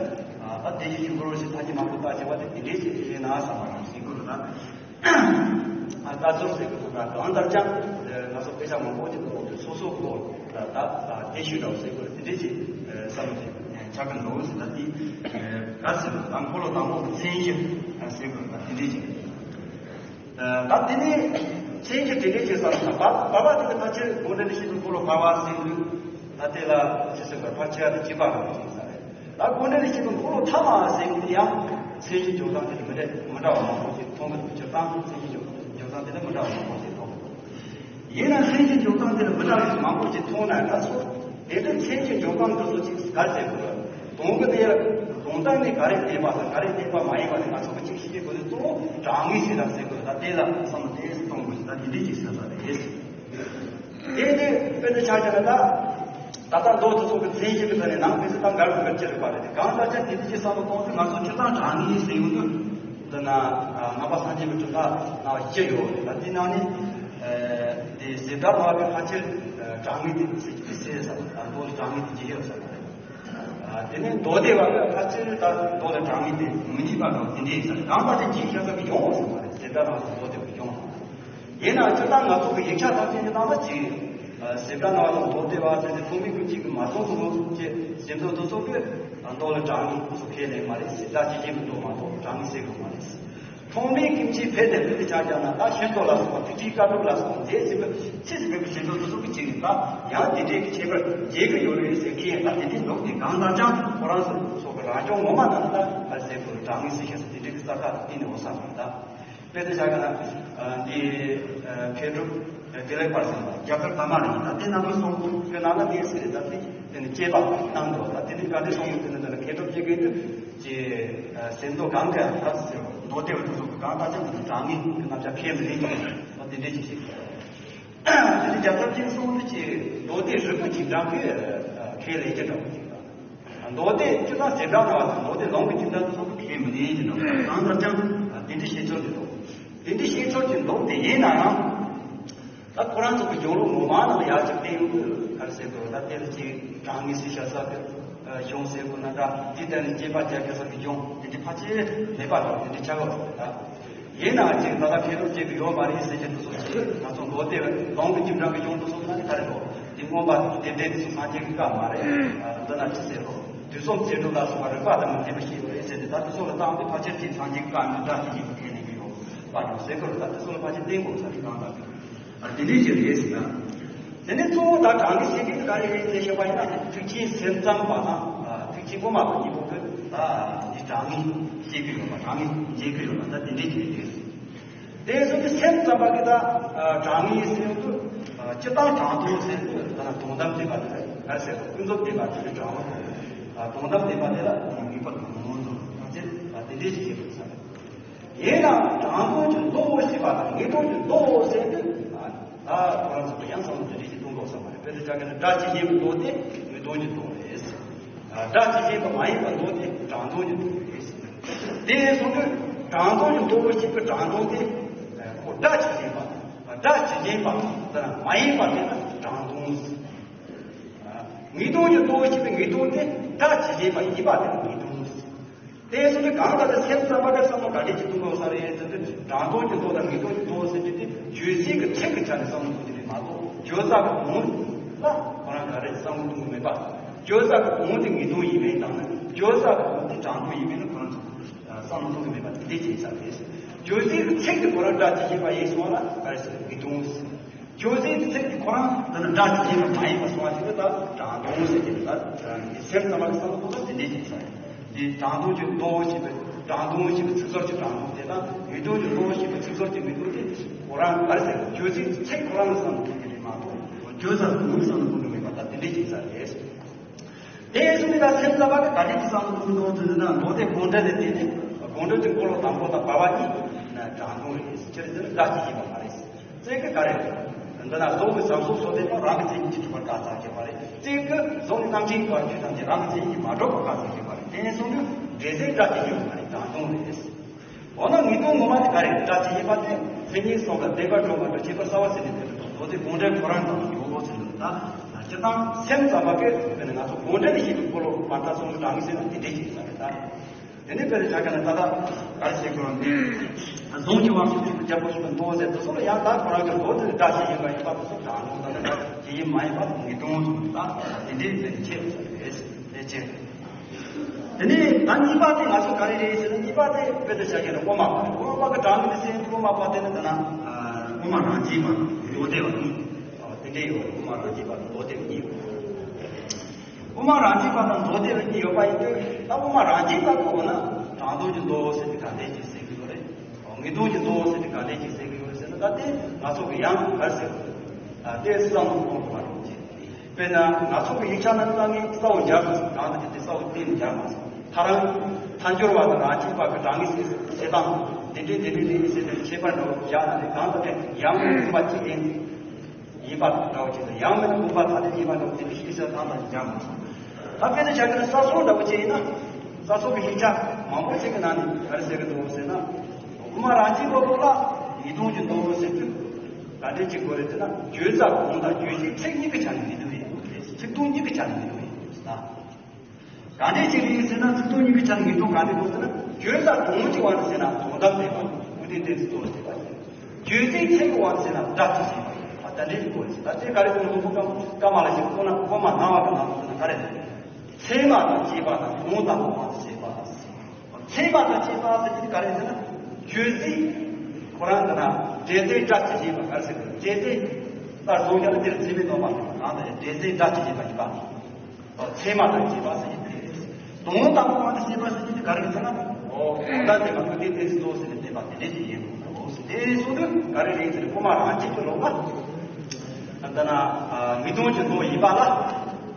ད་བདེན་བཞིའི་ཆོས་སྐུ་ཞེས་ཐ་སྙད་མང་པོ་བཏགས་བྱས་པ་དེ་དེ་འདྲས་ཅིག་རེད་ན་བསམ་པ་རང་ཟེར་དགོས་རེད་ད། ད་ཚོར་ཟེར་དགོས་རེད་ད། གང་ལྟར་ཀྱང་ང་ཚོ་དཔེ་ཆ་མང་པོ་ཅིག་ཏུ་འོང་དུས་སོ་སོ་ཁོ་ད་ད་དེ་ཤོད་འདྲ་བོ་ཟེར་དགོས་རེད། དེ་འདྲས་ཅིག་བསམ་བློ་ཞིག་ཆགས་ཀྱི་འདུག་ཟེར། ད་དེ་ག་ཟེར་དགོས་རེད། ད་འཁོར་ལོ་དང་པོ་གི་མཚན་གཞི་ཟེར་དགོས་རེད། ད་དེ་འདྲས་ཅིག་ད་དེ་ནས་མཚན་གཞི་དེ་འདྲས་ཅིག་བསམ་ན་བར་བར་པ་དེ་གི་ཕལ་ཆེར་དགོངས་འགྲེལ་ནས་བཤད་པའི་འཁོར་ལོ་བར་པ་ཟེར་དུས་ད་དེ་ལ་ཅི་ཟེར་དགོས་ཕལ་ཆེར་དེ་བྱེད་པ་རང་ཟེར་ས་རེད། ད་དགོངས་འགྲེལ་ནས་བཤད་པའི་འཁོར་ལོ་ཐ་མ་ཟེར་དུས་ཡང་མཚན་གཞི་འཇོག་སྟངས་དེ་མི་འདྲ་མི་འདྲ་བ་མང་པོ་ཞིག་མཐོང་གི་འདུག་སྤྱིར་བཏང་མཚན་གཞི་འཇོག་འཇོག་སྟངས་དེ་ལ་མི་འདྲ་བ་མང་པོ་ཞིག་མཐོང་གི་འདུག་ཡིན་ན་མཚན་གཞི་འཇོག་སྟངས་དེ་ལ་མི་འདྲ་བ་མང་པོ་ཞིག་མཐོང་ན་ད་སོ་དེ་དུས་མཚན་གཞི་འཇོག་སྟངས་དེ་ཚོ་ཅིག་ག་རེ་ཟེར་དགོས་རེད། དོན་གྱི་དེ་ལ་དོན་དག་ནི་ག་རེ་བསྟན་པ་དང་ག་རེ་བསྟན་པ་མ་ཡིན་པ་དེ་ང་ཚོ་གི་ཅིག་ཤེས་དགོས་དུས་གཙོ་བོ་དྲང་ངེས་ཤེས་རབ་ཟེར་དགོས་རེད། ད་དེ་ལ་བསམ་བློ་དེ་གཏོང་དགོས། ད་དེ་འདྲས་ཅིག་ཟེར་ས་རེད། དེ་ནི་དཔེར་ན་ཆ་བཞག་ན་ད། ད་ལྟ་མདོ་དེ་ཚོ་གི་མཚན་གཞི་གི་ཐོག་ནས་ནང་དཔེ་ཚོ་ད་འགལ་བ་འགལ་ཆེ་རེད་པ་རེད། གང་ལྟར་ཀྱང་དེ་འདྲས་ཅིག་བསམ་བློ་གཏོང་དུས་ང་ཚོ་སྤྱིར་བཏང་དྲང་ངེས་ཟེར་ཡོང་དུས། འདི་ན་ནང་པ་སངས་རྒྱས་པའི་གྲུབ་མཐའ་ནང་སྤྱི་ཡོད་རེད། ད་དེ་ནང་ནས་དེ་བྱེ་བྲག་སྨྲ་བ་གི་ཕལ་ཆེར་དྲང་ངེས་དེ་ཟེར་གྱི་ཟེར་ས་ད་མདོ་ལ་དྲང་ངེས་དེ་ཇི་ཡོད་ས་མ་རེད། དེ་ནས་མདོ་སྡེ་པ་ཕལ་ཆེར་ད་མདོ་ལ་དྲང་ངེས་དེ་མི་རྙེད་པ་འདྲ་དེ་འདྲས་ས་རེད། གང་ལྟར་ཅིག་ཤ་ཚ་གི་ཡོང་བ་ཟེར་བ་རེད། བྱེ་བྲག་སྨྲ་བ་མདོ་སྡེ་པ་ཡོང་། ཡིན་ནའང་སྤྱིར་བཏང་ང་ཚོ་གི་ཡིག་ཆ་དག་ཅན་གྱི་ནང་ལ་ཅིག་བྱེ་བྲག་སྨྲ་བ་དང་མདོ་སྡེ་པ་ཟེར་ཏེ་ཐོགས་མེད་ཀུན་བྱེད་ཀྱི་མ་སོང་ཐུབ་ཅེས་ཟེར་མདོ་དེ་ཚོ་གི་མདོ་ལ་དྲང་ངེས་སུ་ཁས་ལེན་མ་རེད། བྱེ་བྲག་ཇི་བཞིན་མི་འདོད་མ་གཏོགས་དྲང་ངེས་ཟེར་དགོས་མ་རེད། ཐོགས་མེད་ཀུན་བྱེད་ཕེབས་ཏེ་ལུས་ཏེ་ཆ་བཞག་ན་ད་ཤིང་ཏོག་ལ་སོགས་པ་ཐིག་ཕྲེང་དཀར་པོ་ལ་སོགས་པ་མཛེས་ཟིན་པའི་ཚིག་ཟིན་པའི་ཞིང་དུ་དུ་སོགས་ཀྱི་ཆེད་ནས་ད་ཡང་དེ་འདྲའི་ཁྱད་པར་རྒྱས་ཀྱི་ཡོད་རེད་ཟེར་མཁན་ད་དེ་འདྲའི་ལུགས་དེ་གང་ལྟར་ཀྱང་ཁོ་རང་ཚོ་སོགས་ཀྱི་རང་སྐྱོང་ངོ་མ་དང་ད་ཕར་ཟེར་དགོས་དྲང་ངེས་ཟེར་ཤེས་སུ་དེ་འདྲའི་གི་རྩ་ཁ་གཏིང་ནས་འོ་ས་མ་ད། དཔེ་དེ་བཞག་ན་འདི་མཁས་གྲུབ་བདེ་ལེགས་དཔལ་ཟེར་བ་རྒྱ་གར་ཐ་མ་རེད། ད་དེ་རྣམ་པ་གསུམ་དཔེ་ནང་ལ་དེ་ཟེར་ད་དེ་དེ་ནི་དཔྱད་པ་གནང་འདུག་ད་དེ་ནི་ག་དེ་སོང་དེ་ནི་ད་མཁས་གྲུབ་ཀྱི་གེ་དུ་ཅེས་ཟེར་མདོ་གང་ག་ད་ཟེར་མདོ་སྡེ་བ་དུ་སོགས་གང་ལྟར་ཀྱང་དྲང་ངེས་ཀྱི་རྣམ་གཞག་ཁས་མི་ལེན་ཀྱང་ད་དེ་འདྲས་ཅིག་བྱེད་དགོས། དེ་ནི་རྒྱལ་ཚབ་ཅིག་གསུངས་ནི་ཅེས་མདོ་སྡེ་རིལ་བུ་འཇིགས་འགྲངས་ཀྱི་ཁས་ལེན་གྱི་འདྲ་བོ་ཅིག་དང་། མདོ་སྡེ་སྤྱིར་བཏང་བྱེ་བྲག་སྨྲ་བ་དང་མདོ་སྡེ་ལུང་གི་འཇིགས་འགྲངས་ཀྱི་སོགས་ཀྱི་ཁས་མི་ལེན་གྱི་འདྲ་བོ་དང་། གང་ལྟར་ཀྱང་དེ་འདྲའི་བཤད་ཚུལ་འདི་འདུག་དེ་འདྲའི་བཤད་ཚུལ་གྱི་འདུག་དེ་ཡིན་ནའང་། ད་ཁོ་རང་ཚོ་གི་སྦྱོང་ལུགས་ངོ་མ་ནང་ལ་ཡར་ཅིག་བསྟན་ཡོང་དུས་ག་རེ་ཟེར་དགོས། ད་དེ་ལ་ཅིག་དྲང་ངེས་སུ་ཤ་ཚ་གི་གཞུང་ཟེར་དགོས་ན་འདྲ། དེ་ལྟར་ནི་དཔྱད་པ་རྒྱག་དགོས་ས་གི་གཞུང་དེ་འདྲ་ཕལ་ཆེར་མེད་པ་དང་དེ་འདྲ་ཆགས་ཡོད་རེད། ད་ཡིན་ནའང་ཅིག་ད་ལྟ་མཁས་གྲུབ་ཅིག་གི་ཡོད་མ་རེད་ཟེར་གྱི་འདུག་སོགས་ཅིག་ང་ཚོ་མདོ་སྡེ་ལུང་གི་འཇིགས་འགྲངས་ཀྱི་གཞུང་དུ་སོང་ན་ནི་ག་རེ་འདུག་དེ་མངོན་པ་དེ་འདྲའི་དེ་ཚོ་སངས་རྒྱས་ཀྱི་བཀའ་མ་རེད། འདི་ན་ཅི་ཟེར་རོ། དུས་གསུམ་རྗེས་འགྲོ་ལ་སོགས་པ་རིགས་པ་དང་མི་མཐུན་པ་ཞིག་ཡོད་རེད་ཟེར་ཏེ་ད་དེ་ཚོ་ལ་བཏང་སྟེ་ཕལ་ཆེར་གྱི་སངས་རྒྱས་ཀྱི་བཀའ་མི་འདྲ་དེ་ཡིན་པ་ཁས་ལེན་གྱི་ཡོད་པ་དང་ཟེར་དགོས་རེད། ད་དེ་ཚོ་ལ་ཕལ་ཆེར་བརྟེན་དགོས་ས་རེད། གང་ལྟར་དེ་འདྲའི་ཞིག་རེད་ཟེར་ན། དེ་ནས་གཙོ་བོ་ད་དྲང་ངེས་ཟེར་མཁན་ག་རེ་རེད་ཟེར་བཤད་པ་ཡིན་ན་ཐེག་ཆེན་སེམས་ཙམ་པ་དང་ཐེག་ཆེན་དབུ་མ་པ་གཉིས་པོ་གི་ད་འདི་དྲང་ངེས་བཤད་ཀྱི་ཡོད་པ་དྲང་ངེས་འཇལ་གྱི་ཡོད་པ་ད་དེ་འདྲའི་ཞིག་རེད། དེ་སོང་གི་སེམས་ཙམ་པ་གི་ད་དྲང་ངེས་ཟེར་དུས་སྤྱིར་བཏང་དྲང་དོན་ཟེར་དུས་ད་དོན་དམ་བདེན་པ་དེ་ག་རེ་ཟེར་དགོས། ཀུན་རྫོབ་བདེན་པ་དེ་དྲང་བ་དོན་དམ་བདེན་པ་དེ་ལ་དེ་ངེས་པར་དུ་ངོས་འཛིན་ཐམས་ཅད་དེ་འདྲའི་ཞིག་བྱེད་དགོས་ས་རེད། ཡིན་ནའང་དྲང་དོན་གྱི་མདོ་ཞེས་པ་དང་ངེས་དོན་གྱི་མདོ་ཟེར་དུས་ད་ཁོ་རང་ཚོ་ཡང་བསམ་བློ་དེ་འདྲ་ཞིག་གཏོང་དགོས་བསམ་པ་རེད། དཔེར་ན་ཆ་བཞག་ན་སྒྲ་ཇི་བཞིན་པའི་མདོ་དེ་ངེས་དོན་གྱི་མདོ་རེད། སྒྲ་ཇི་བཞིན་པ་མ་ཡིན་པའི་མདོ་དེ་དྲང་དོན་གྱི་མདོ་རེད། དེ་ཡིན་སོང་དུས་དྲང་དོན་གྱི་མདོ་ཞེས་པའི་དྲང་དོན་དེ་ཁོ་སྒྲ་ཇི་བཞིན་པ་སྒྲ་ཇི་བཞིན་པ་དེ་མ་ཡིན་པ་དེ་ལ་དྲང་དོན། ངེས་དོན་གྱི་མདོ་ཞེས་པའི་ངེས་དོན་དེ་སྒྲ་ཇི་བཞིན་པ་ཡིན་པ་དེ་ལ་ངེས་དོན། དེ་སོང་ནས་གང་ལྟར་སེམས་ཙམ་པ་གི་བསམ་བློ་ག་འདྲས་ཀྱི་གཏོང་དགོས་ས་རེད་ཟེར་དུས་དྲང་དོན་གྱི་མདོ་དང་ངེས་དོན་གྱི་མདོ་ཟེར་རྒྱུ་དེ་བརྗོད་བྱེད་ཀྱི་ཚིག་གི་ཆ་ནས་བསམ་བློ་གཏོང་རྒྱུ་རེད་མ་གཏོགས་བརྗོད་བྱ་གི་གོང་ལ་ཁོ་རང་ག་རེ་བསམ་བློ་གཏོང་གི་མེད་པ། བརྗོད་བྱ་གི་གོང་དེ་ངེས་དོན་ཡིན་མིན་དང་ནི་བརྗོད་བྱ་གི་གོང་དེ་དྲང་དོན་ཡིན་མིན་ནི་ཁོ་རང་ཚོ་བསམ་བློ་གཏོང་གི་མེད་པ་དེ་འདྲས་ཀྱི་ས་རེད། བརྗོད་བྱེད་ཀྱི་ཚིག་དེ་ཁོ་རང་སྒྲ་ཇི་བཞིན་པ་ཡིན་སོང་ལ་ག་རེ་ཟེར་ངེས་དོན། བརྗོད་བྱེད་ཀྱི་ཚིག་དེ་ཁོ་རང་འདི་ནི་སྒྲ་ཇི་བཞིན་པ་མ་ཡིན་པ་སོང་བ་ཞིག་ལ་ད་དྲང་དོན་ཟེར་གྱི་ད་སེམས་ཙམ་པ་གི་བསམ་བློ་གཏོང་ས་དེ་འདྲས་ཀྱི་ས་རེད། འདི་དྲང་དོན་གྱི་མདོ་ཞེས་པའི་དྲང་དོན་ཞེས་པའི་ཚིག་ཟུར་གྱི་དྲང་དོན་དེ་དང་ངེས་དོན་གྱི་མདོ་ཞེས་པའི་ཚིག་ཟུར་གྱི་ངེས་དོན་དེ་ཁོ་རང་ག་རེ་ཟེར་བརྗོད་བྱེད་ཀྱི་ཚིག་ཁོ་རང་ལ་བསམ་བློ་གཏོང་གི་རེད་མ་གཏོགས་བརྗོད་བྱ་ལ་ངོས་བསམ་བློ་གཏོང་གི་མེད་པ་ད་དེ་འདྲས་ཀྱི་ས་རེད། དེ་ཡིན་ཙང་ད་སེམས་ཙམ་པ་གི་ག་འདྲས་ཀྱི་བསམ་བློ་གཏོང་གི་འདུག་ཟེར་ན་མདོ་སྡེ་དགོངས་འགྲེལ་ལས་བརྟེན་ནས་དགོངས་འགྲེལ་གྱི་འཁོར་ལོ་དང་པོ་དང་བར་པ་གཉིས་དྲང་དོན་རེད། སྤྱིར་འདི་ནི་སྒྲ་ཇི་བཞིན་པ་མ་རེད། གཅིག་གི་ག་རེ་རེད། འདི་ན་གཟུགས་ཀྱི་བྱམས་སོགས་སོ་སོ་དང་རང་གི་མཚན་ཉིད་ཀྱིས་གྲུབ་པར་བཀག་ཚར་གྱི་མ་རེད། གཅིག་གི་གཟུགས་ནི་རྣམ་མཁྱེན་གྱི་བར་ཆད་དང་ནི་རང་གི་མཚན་ཉིད་ཀྱིས་མ་གྲུབ་པར་བཀག་ཚར་གྱི་མ་རེད། དེ་ཡིན་སོང་དུས་འགྲེལ་ཚིག་སྒྲ་ཇི་བཞིན་པ་མ་རེད། དྲང་དོན་རེད། འོ་ན་ངེས་དོན་ངོ་མ་དེ་ག་རེ་རེད། སྒྲ་ཇི་བཞིན་པ་དེ་མཚན་ཉིད་གསུམ་ལ་བདེན་པར་གྲུབ་པ་འདྲ་ཁྱད་པར་གསལ་བ་ཟེར་ནས་དེ་ལ་མདོ་སྡེ་དགོངས་འགྲེལ་ཁོ་རང་ནང་ཡོད་ལོ་ཟེར་ནས་ད་སྤྱིར་བཏང་སེམས་ཙམ་པ་གིས་དཔེར་ན་ང་ཚོ་དགོངས་འགྲེལ་ནས་བཤད་པའི་འཁོར་ལོ་མ་ལྟ་སོང་གི་དྲང་ངེས་ཟེར་ན་དེ་འདྲས་ཅིག་ཡིན་ས་རེད་ད། དེ་ནས་དཔེར་ན་ཆ་བཞག་ན་ད་ལྟ་ག་རེ་བྱེད་དགོས་རུང་དེ་གཟུངས་ཀྱི་དབང་ཕྱུག་ཐེག་པའི་རྒྱལ་པོ་ཞེས་པ་མདོ་ཟེར་དེ་ཚོ་ལ་ཡང་ད་ཁོ་རང་གི་མདོ་དེ་ནི་སྒྲ་ཇི་བཞིན་པ་ཡིན་པ་དེ་ཚོ་དྲང་དོན་དང་ནི་ཇི་བཞིན་མ་ཡིན་པ་ངེས་དོན་ཟེར་ད་དེ་འདྲས་དེ་ཁྱད་པར་རེད་དེ་ཅི། དེ་ནས་ད་གཉིས་པ་དེ་ང་ཚོ་ག་རེ་རེད་ཟེར་ན་གཉིས་པ་དེ་དཔེ་དེ་བྱ་རྒྱུ་ནི་དབུ་མ་པ་རེད། དབུ་མ་པ་གི་དྲང་ངེས་དེ་ཟེར་དབུ་མ་པ་དེ་ནི་ད་ན་དབུ་མ་རང་རྒྱུད་པ་མདོ་སྡེ་པ་གཉིས་དེ་འདྲས་ཡོད། དབུ་མ་རང་རྒྱུད་པ་མདོ་སྡེ་པ་གཉིས་ཡོད། དབུ་མ་རང་རྒྱུད་པ་དང་མདོ་སྡེ་པ་གཉིས་ཡོད་པ་ཡིན་དུས་ད་དབུ་མ་རང་རྒྱུད་པ་གི་འོ་ན་དྲང་དོན་གྱི་མདོ་ཟེར་ཏེ་ག་འདྲས་ཅིག་ཟེར་གྱི་ཡོད་རེད། ངེས་དོན་གྱི་མདོ་ཟེར་ཏེ་ག་འདྲས་ཅིག་ཟེར་གྱི་ཡོད་རེད་ཟེར་ན་ད་དེ་ང་ཚོ་གི་ཡང་ག་རེ་ཟེར་དགོས་རེད། དེ་བསམ་བློ་གཏོང་དགོས་པ་རེད། དཔེར་ན་ང་ཚོ་གི་ཡིག་ཆ་ནང་ལ་ངས་གསལ་བོ་མཇལ་མ་སོང་། གང་ལྟར་དེ་གསལ་བོ་གཏན་ནས་མཇལ་མ་སོང་། ད་རང་ཐལ་འགྱུར་བ་དང་རང་རྒྱུད་པ་གི་དྲང་ངེས་ཟེར་བྱེད་སྟངས། དེ་འདྲའི་དེ་འདྲའི་རེད་ཟེར་ནས་ཁྱད་པར་འདྲ་བོ་བཞག་ན་རེད། གང་ལྟར་ཡང་དགོངས་པ་གཅིག་ཡིན། ཡིན་པ་འདྲ་བོ་ཅིག་དང་། ཡང་མིན་ན་དགོངས་པ་ཐ་དད་ཡིན་པ་འདྲ་བོ་དེ་འདྲའི་ཤེས་བྱ་གང་དང་སྦྱར་མ་སོང་། ད་དཔེ་དེ་བྱ་གི་ན་ས་སོགས་འདྲ་བོ་ཅིག་ཡིན་ན། ས་སོགས་ཀྱི་ཤེས་བྱ་མང་པོ་ཅིག་གི་ནང་ནས་ག་རེ་ཟེར་གི་འདུག་ཟེར་ན། དབུ་མ་རང་གཅིག་པོ་ལ་ངེས་དོན་གྱི་མདོ་ཟེར་དུས། ག་འདྲས་ཅིག་དགོས་རེད་ཟེར་ན། བརྗོད་བྱ་སྒོ་དང་བརྗོད་བྱའི་ཚིག་གཉིས་ཀྱི་ཆ་ནས་ངེས་དོན་ཡིན། ཚིག་དོན་གཉིས་ཀྱི་ཆ་ནས་ངེས་དོན་ཡིན་ཟེར་ན། གང་འདྲས་ཅིག་རེད་ཟེར་ན། ཚིག་དོན་གཉིས་ཀྱི་ཆ་ནས་ངེས་དོན་གང་འདྲས་དགོས་ཟེར་ན། བརྗོད་བྱ་སྒོ་གི་དབང་དུ་བྱས་ན་དོན་དམ་བདེན་པ་ཀུན་བདེན་གཏན་ཚིགས་རྫོགས་ལ་བྱེད་པ་ཡིན། བརྗོད་བྱའི་ཚིག་གི་དབང་དུ་བྱས་ན་སྒྲ་གཅིག་བྱེད་པ་ཡིན། ད་ལྟ་འདྲའི་སྐོར་ཞིག་ད་ལྟའི་ག་རེ་ཟེར་ན། ལུང་པ་ཀ་ཀ་མ་ལ་ཞིག་ཁོ་ན་ཁོ་མ་སྣང་བ་གི་ནང་དུ་ཟེར་ན་ག་རེ་རེད། ཚད་མ་དང་བཅས་པ་དང་དོན་དམ་པའི་དབང་དུ་བྱས་པ། ཚད་མ་དང་བཅས་པ་ཟེར་གྱི་ག་རེ་ཟེར་ན། བརྗོད་ཚིག་ཁོ་རང་གི་ན་འབྲེལ་ཚིག་སྒྲ་གཅིག་བྱེད་པ་ག་རེ་ཟེར་གི། འབྲེལ་ཚིག་ལྟར་བཟོ་རྒྱུ་ནི་དེར་ཚད་མའི་སྟོང་པ་མེད་པ་གང་དང་འབྲེལ་ཚིག་སྒྲ་གཅིག་བྱེད་པ་ཡིན་པ། ཚད་མ་དང་བཅས་པ་ཟེར་གྱི་དེ་རེད། དོན་དམ་པའི་དབང་དུ་བྱས་པ་ཟེར་གྱི་དེ་ག་རེ་ཟེར་ན། འོ་དོན་དམ་བདེན་པ་ཀུན་བདེན་གཏན་ཚིགས་རྫོགས་ཟེར་ནས་བསྟན་པ་དེ་འདྲ་ཞིག་ཡིན་དགོས། དེ་སོང་དུས་ག་རེ་རེད་ཟེར་ན། དབུ་མ་རང་གཅིག་གི་ལུགས་ལ། ད་ན་ངེས་དོན་གྱི་མདོ་ཡིན་པ་ལ།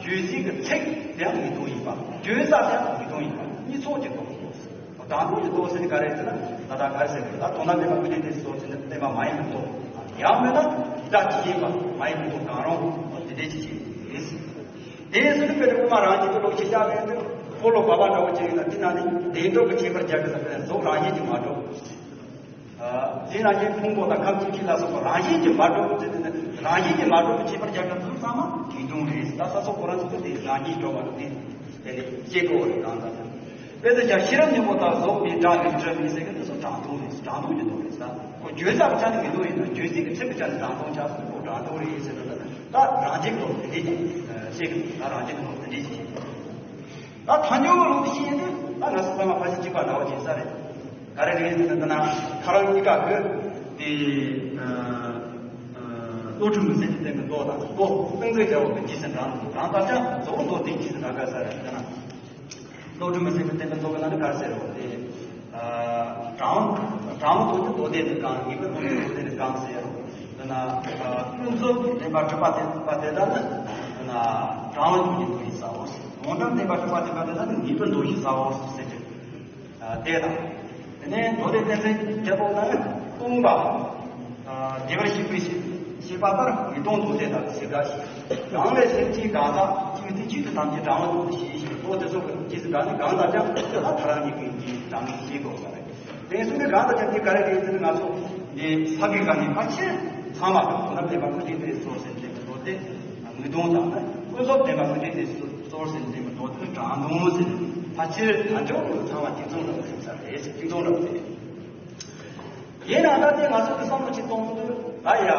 བརྗོད་ཚིག་གི་ཚིག་དེའང་ངེས་དོན་ཡིན་པ། བརྗོད་བྱ་དེའང་ངེས་དོན་ཡིན་པ། གཉིས་ཚོགས་ཀྱི་མདོ། དྲང་དོན་གྱི་མདོ་ཟེར་ནི་ག་རེ་ཟེར་ན། ད་ལྟ་ག་རེ་ཟེར་གི། ད་དོན་དམ་བདེན་པ་ཀུན་བདེན་གཏན་ཚིགས་རྫོགས་ཟེར་ནི་བསྟན་པ་མ་ཡིན་པའི་མདོ། ཡང་མིན་ན་སྒྲ་གཅིག་ཡིན་པ་མ་ཡིན་པའི་མདོ་གང་རུང་དེ་འདྲའི་ཅིག་ཡིན། དེ་ཟེར་ནི་དཔེར་ན་དབུ་མ་རང་གཅིག་གི་ལུགས་ཤེས་བྱ་བའི་འདིར་འཁོར་ལོ་བར་པ་འདྲ་བོ་ཅིག་ཡིན་ན། དེ་ན་ནི་བདེན་གྲུབ་ཀྱི་ཁྱད་པར་སྦྱར་གི་ཟེར་བས་གཟུགས་རང་བཞིན་གྱིས་མ་གྲུབ། དེ་ན་ཡང་ཕུང་པོ་དང་ཁམས་ཀྱི་ཁྱི་ལ་སོགས་པ་རང་བཞིན་གྱིས་མ་གྲུབ་ཟེར་ནས། རང་བཞིན་གྱིས་མ་གྲུབ་པའི་ཁྱད་པར་སྦྱར་གི་འདུག་ཚང་མ་ངེས་དོན་རེད། ད་ས་སོགས་ཁོ་རང་ཚོ་དེ་རང་བཞིན་གྲུབ་པ་རེད། དེ་ནི་ཤེས་དགོས་རེད། གང་ལྟར་དཔེ་དེ་ཀྱང་ཤེས་རབ་སྙིང་པོ་ལྟར་རྫོགས་པའི་སྒྲ་ནི་སྒྲ་མིན་ཟེར་གི་འདུག་ཟེར། དྲང་དོན་རེད། དྲང་དོན་གྱི་མདོ་རེད་ཟེར། ཁོ་བརྗོད་བྱ་གི་ཆ་ནས་ངེས་དོན་ཡིན་ན། བརྗོད་ཚིག་གི་ཚིག་གི་ཆ་ནས་དྲང་དོན་ཆགས་སོང་། ཁོ་དྲང་དོན་རེད་ཟེར་ན། ད་རང་བཞིན་གྱི་ལུགས་དེ་འདྲས་ཤེས་གི་འདུག་ད་རང་བཞིན་གྱི་ལུགས་དེ་འདྲས་ཤེས། ད་ཐལ་འགྱུར་ལུགས་ཤེས་ན་ད་ང་ཚོ་ཚང་མ་ཕལ་ཆེར་གཅིག་པ་འདྲ་བོ་ཅིག་ས་རེད། ག་རེ་རེད་ཟེར་ན། ད་ན་ཁོ་རང་གཉིས་ཀ་གི་དེ་ཨ་ཨ་བློ་གྲོས་མུན་སེལ་གྱི་སྟེང་གི་མདོ་དང་། མདོ་ཀུན་རྫོབ་རྒྱལ་བ་གི་རྗེས་སུ་འབྲང་། གང་ལྟར་ཀྱང་གཙོ་བོ་མདོ་དེའི་རྗེས་སུ་འབྲང་ག་ས་རེད། ད་ན་བློ་གྲོས་མུན་སེལ་གྱི་སྟེང་གི་མདོ་གི་ནང་ནས་ག་རེ་ཟེར་རོ། དེ་ཨ་དྲང་དྲང་བའི་དོན་དེ་མདོ་སྡེ་ནས་གང་། ངེས་པའི་དོན་དེ་མདོ་སྡེ་ནས་གང་ཟེར་རོ། ད་ན་ཨ་ཀུན་རྫོབ་བདེན་པར་གྲུབ་པ་དེ་པ་དེ་དག་ནི་ད་ན་དྲང་བའི་དོན་གྱི་མདོ་ཡིན་ས་འོ། དོན་དམ་བདེན་པར་གྲུབ་པ་དེ་པ་དེ་དག་ནི་ངེས་པའི་མདོ་ཡིན་ས་འོ་ཟེར་གྱི། ཨ་དེ་དང་། དེ་ནས་མདོ་སྡེ་ཏན་ཏན་རྒྱལ་པོ་ནི་སྟོང་པ། ཨ་བདེ་བར་གཤེགས་པའི་ཤེས་པ་ལྟར་ངེས་དོན་མདོ་སྡེ་དང་ཟེར་འདྲ་ཞིག། གང་ལས་སེམས་ཅན་གང་ཟག་གཅིག་དེ་གཅིག་ཏུ་ཐམས་ཅད་དྲང་བའི་དོན་དུ་ཤེས་ཤིང་། མདོ་དེ་ཚོ་གི་རྗེས་སུ་འབྲང་ནས་གང་ལྟར་ཀྱང་ད་ཐལ་འགྱུར་གྱི་རྗེས་འབྲང་ནས་ཤེས་དགོས་པ་རེད། དེ་སོང་ནས་གང་ལྟར་ཀྱང་དེ་ག་རེ་རེད་ཟེར་ན། ང་ཚོ་འདི་ས་གི་ག་ནས་ཕལ་ཆེར་ཚང་མ་དོན་དམ་བདེན་པ་ཀུན་བདེན་གཏན་ཚིགས་རྫོགས་ཟེར་ནས་བསྟན་པའི་མདོ་སྡེ། ངེས་དོན་དང་ནི་ཀུན་རྫོབ་བདེན་པ་ཀུན་བདེན་གཏན་ཚིགས་རྫོགས་ཟེར་ནས་བསྟན་པའི་མདོ་སྡེ་དྲང་དོན་ཟེར་ནས། ཕལ་ཆེར་ད་ཆོག་གི་ཚང་མ་གཅིག་མཚུངས་འདྲ་བོ་ཟེར་ས་རེད། གཅིག་མཚུངས་འདྲ་བོ་ཟེར། ཡིན་ནའང་ད་ལྟའི་ང་ཚོ་གི་བསམ་བློ་ཅིག་གཏོང་དུས། ཨ་ཡ་ཨ་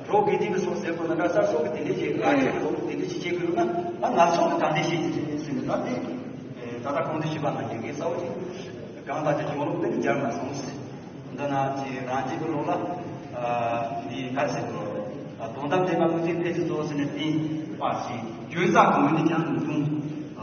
རོ་དགེ་ལྡན་གྱི་སོགས་ཟེར་དགོས་ན་འདྲ། གསར་སོགས་ཀྱི་དེ་འདྲས་ཅིག་ང་ཚོ་གི་ལོ་དེ་འདྲས་ཅིག་བྱེད་དགོས་ན། ཨ་ང་ཚོ་གི་གང་འདྲས་བྱེད་ཀྱི་རེད་ཟེར་ནས། ད་ལྟའི་ད་ལྟ་གོང་དུ་ཞུས་པ་ནང་བཞིན་གྱི་གསལ་བོ་ཅིག་གང་ལྟར་ཀྱང་གཞུང་ལུགས་དེ་ནི་སྦྱར་མ་སོང་ཟེར། འདི་ན་ཅིག་རང་རྒྱུད་ཀྱི་ལུགས་ལ་ཨ་འདི་ག་རེ་ཟེར་དགོས་རེད། དོན་དམ་བདེན་པ་ཀུན་བདེན་གཏན་ཚིགས་རྫོགས་ཟེར་ནས་བསྟན་པ་ཞིག། བརྗོད་བྱ་གི་ངོས་ནས་ཀྱང་ངེས་དོན་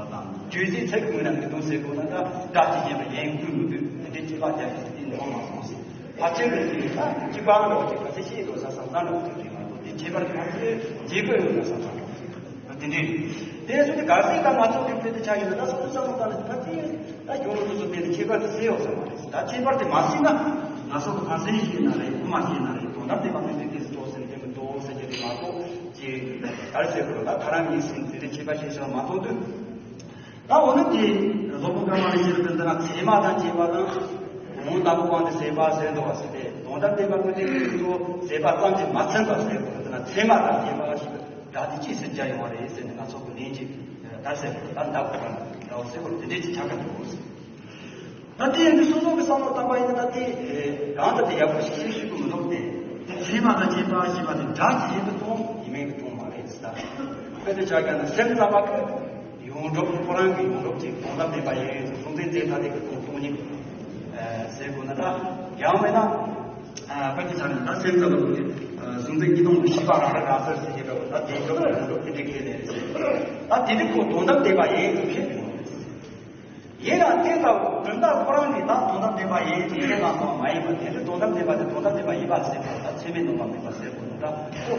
དང་། བརྗོད་བྱའི་ཚིག་གི་ངོས་ནས་ངེས་དོན་ཟེར་དགོས་ན། ད་སྒྲ་གཅིག་ཡིན་པ་ཡིན་དགོས་མི་དགོས་དེ་འདྲའི་དྲི་བ་རྒྱག་ཡག་ཅིག་དེ་འདུག་མ་སོང་ཟེར། ཕལ་ཆེར་གྱི་ཅིག་ད་གཅིག་པ་འདྲ་བོ་ཅིག་ག་ཚོད་ཤེས་འདུག་ས་བསམ་བསམ་འདྲ་བོ་ཅིག་རེད་མ་གཏོགས། དེ་ཁྱད་པར་ག་ཚོད་བྱེད་དགོས་ཡོད་ན་བསམ་བསམ་འདྲ་བོ་ཅིག་དེ་འདྲའི་རེད། དེ་སོང་དུས་གལ་སྲིད་ད་ང་ཚོ་གི་དཔེ་དེ་ཆགས་ཡོད་ན། ད་སོ་སོ་བསམ་བློ་བཏང་ན་ད་དེ་ད་གཞུང་ལུགས་སོ་སོ་དེ་ནི་ཁྱད་པར་དེ་སེལ་ཡོད་ས་མ་རེད། ད་ཁྱད་པར་དེ་མ་སེལ་ན། ང་ཚོ་གི་ཕར་ཕྱིན་ཤེས་ན་རེད། དབུ་མ་ཤེས་ན་རེད། དོན་དམ་བདེན་པ་ཀུན་བདེན་གཏན་ཚིགས་རྫོགས་ཟེར་ནས་བསྟན་པའི་མདོ་ཟེར་གྱི་རེད་མ་གཏོགས། ཅིག་ག་རེ་ཟེར་དགོས་རེད། ད་ཐལ་འགྱུར་གྱི་སེམས་ཚེ་རིང་ཁྱད་པར་ཤེས་བྱ་མ་མཐོང་དུས། ད་འོ་ན་དེ་སློབ་དཔོན་ཀ་མ་ལ་ཤཱི་ལ་དེ་འདི་ན་ཚད་མ་དང་བཅས་པ་དང་དོན་དམ་པའི་དབང་དུ་བྱས་པ་ཟེར་འདུག་བ་ཟེར་ཏེ། དོན་དམ་བདེན་པ་ཀུན་བདེན་གྱི་ཚོ་བྱས་པ་ཙམ་གྱིས་མ་ཚིམ་པ་ཟེར་དགོས་རེད། འདི་ན་ཚད་མ་དང་བཅས་པ་ཞིག་སྒྲ་དེ་ཅིས་ཟེར་རྒྱ་ཡོང་བ་རེད་ཟེར་ནས་ང་ཚོ་གི་ལན་ཅིག་ད་ཟེར་དགོས། ད་འདབ་དགོས་པ་འདྲ་བོ་ཟེར་དགོས་རེད། དེ་འདྲས་ཅིག་ཆགས་ཀྱི་འདུག་ཟེར། ད་དེ་ཡིན་དུས་སོ་སོ་གི་བསམ་བློ་བཏང་པ་ཡིན་ན། ད་དེ་གང་ལྟར་དེ་ཡག་པོ་ཞིག་ཤེས་ཤེས་ཀྱི་མི་འདུག་སྟེ། ཚད་མ་དང་བཅས་པ་ཞེས་པ་དེ་སྒྲ་ཅིག་ཡིན་པའི་དོན་ཡིན་མིན་གྱི་དོན་མ་རེད་ཟེར། ད་དཔེ་དེ་ཆ་བཞག་ན་སེམས་ཙམ་པ་གི་ཡོངས་གྲུབ་ཁོ་རང་གི་ཡོངས་གྲུབ་ཅིག་དོན་དམ་བདེན་པ་ཡིན་ཟེར། གཟུང་འཛིན་རྫས་ཐ་དད་ཀྱི་དོན་སྟོང་ཉིད་ཟེར་དགོས་ན། ད་ཡང་མིན་ན་དཔེ་དེ་ཆ་བཞག་ན་ད་སེམས་ཙམ་པ་གི་གཟུང་འཛིན་གཉིས་སྟོང་གི་ཤེས་པ་རང་རིག་རང་གསལ་ཟེར་གྱི་འདྲ་བོ། ད་དེ་ཡོངས་གྲུབ་ཁས་ལེན་ཟེར། ད་དེ་ནི་ཁོ་དོན་དམ་བདེན་པ་ཡིན་ཟེར་ཁས་ལེན་ཡོང་བ་རེད། ཡིན་ཡང་དེ་ལྟ་བུ་དོན་དག་ཁོ་རང་གིས་ད་དོན་དམ་བདེན་པ་ཡིན་ཅེས་ཁས་བླངས་སོང་བ་མ་ཡིན་པ། དེ་ནི་དོན་དམ་བདེན་པ་དེ་དོན་དམ་བདེན་པ་ཡིན་པ་ཟེར་བ་ད་ཚད་མས་ནོར་བ་མེད་པ་ཟེར་དགོས་ནོ། ད་ཁོ་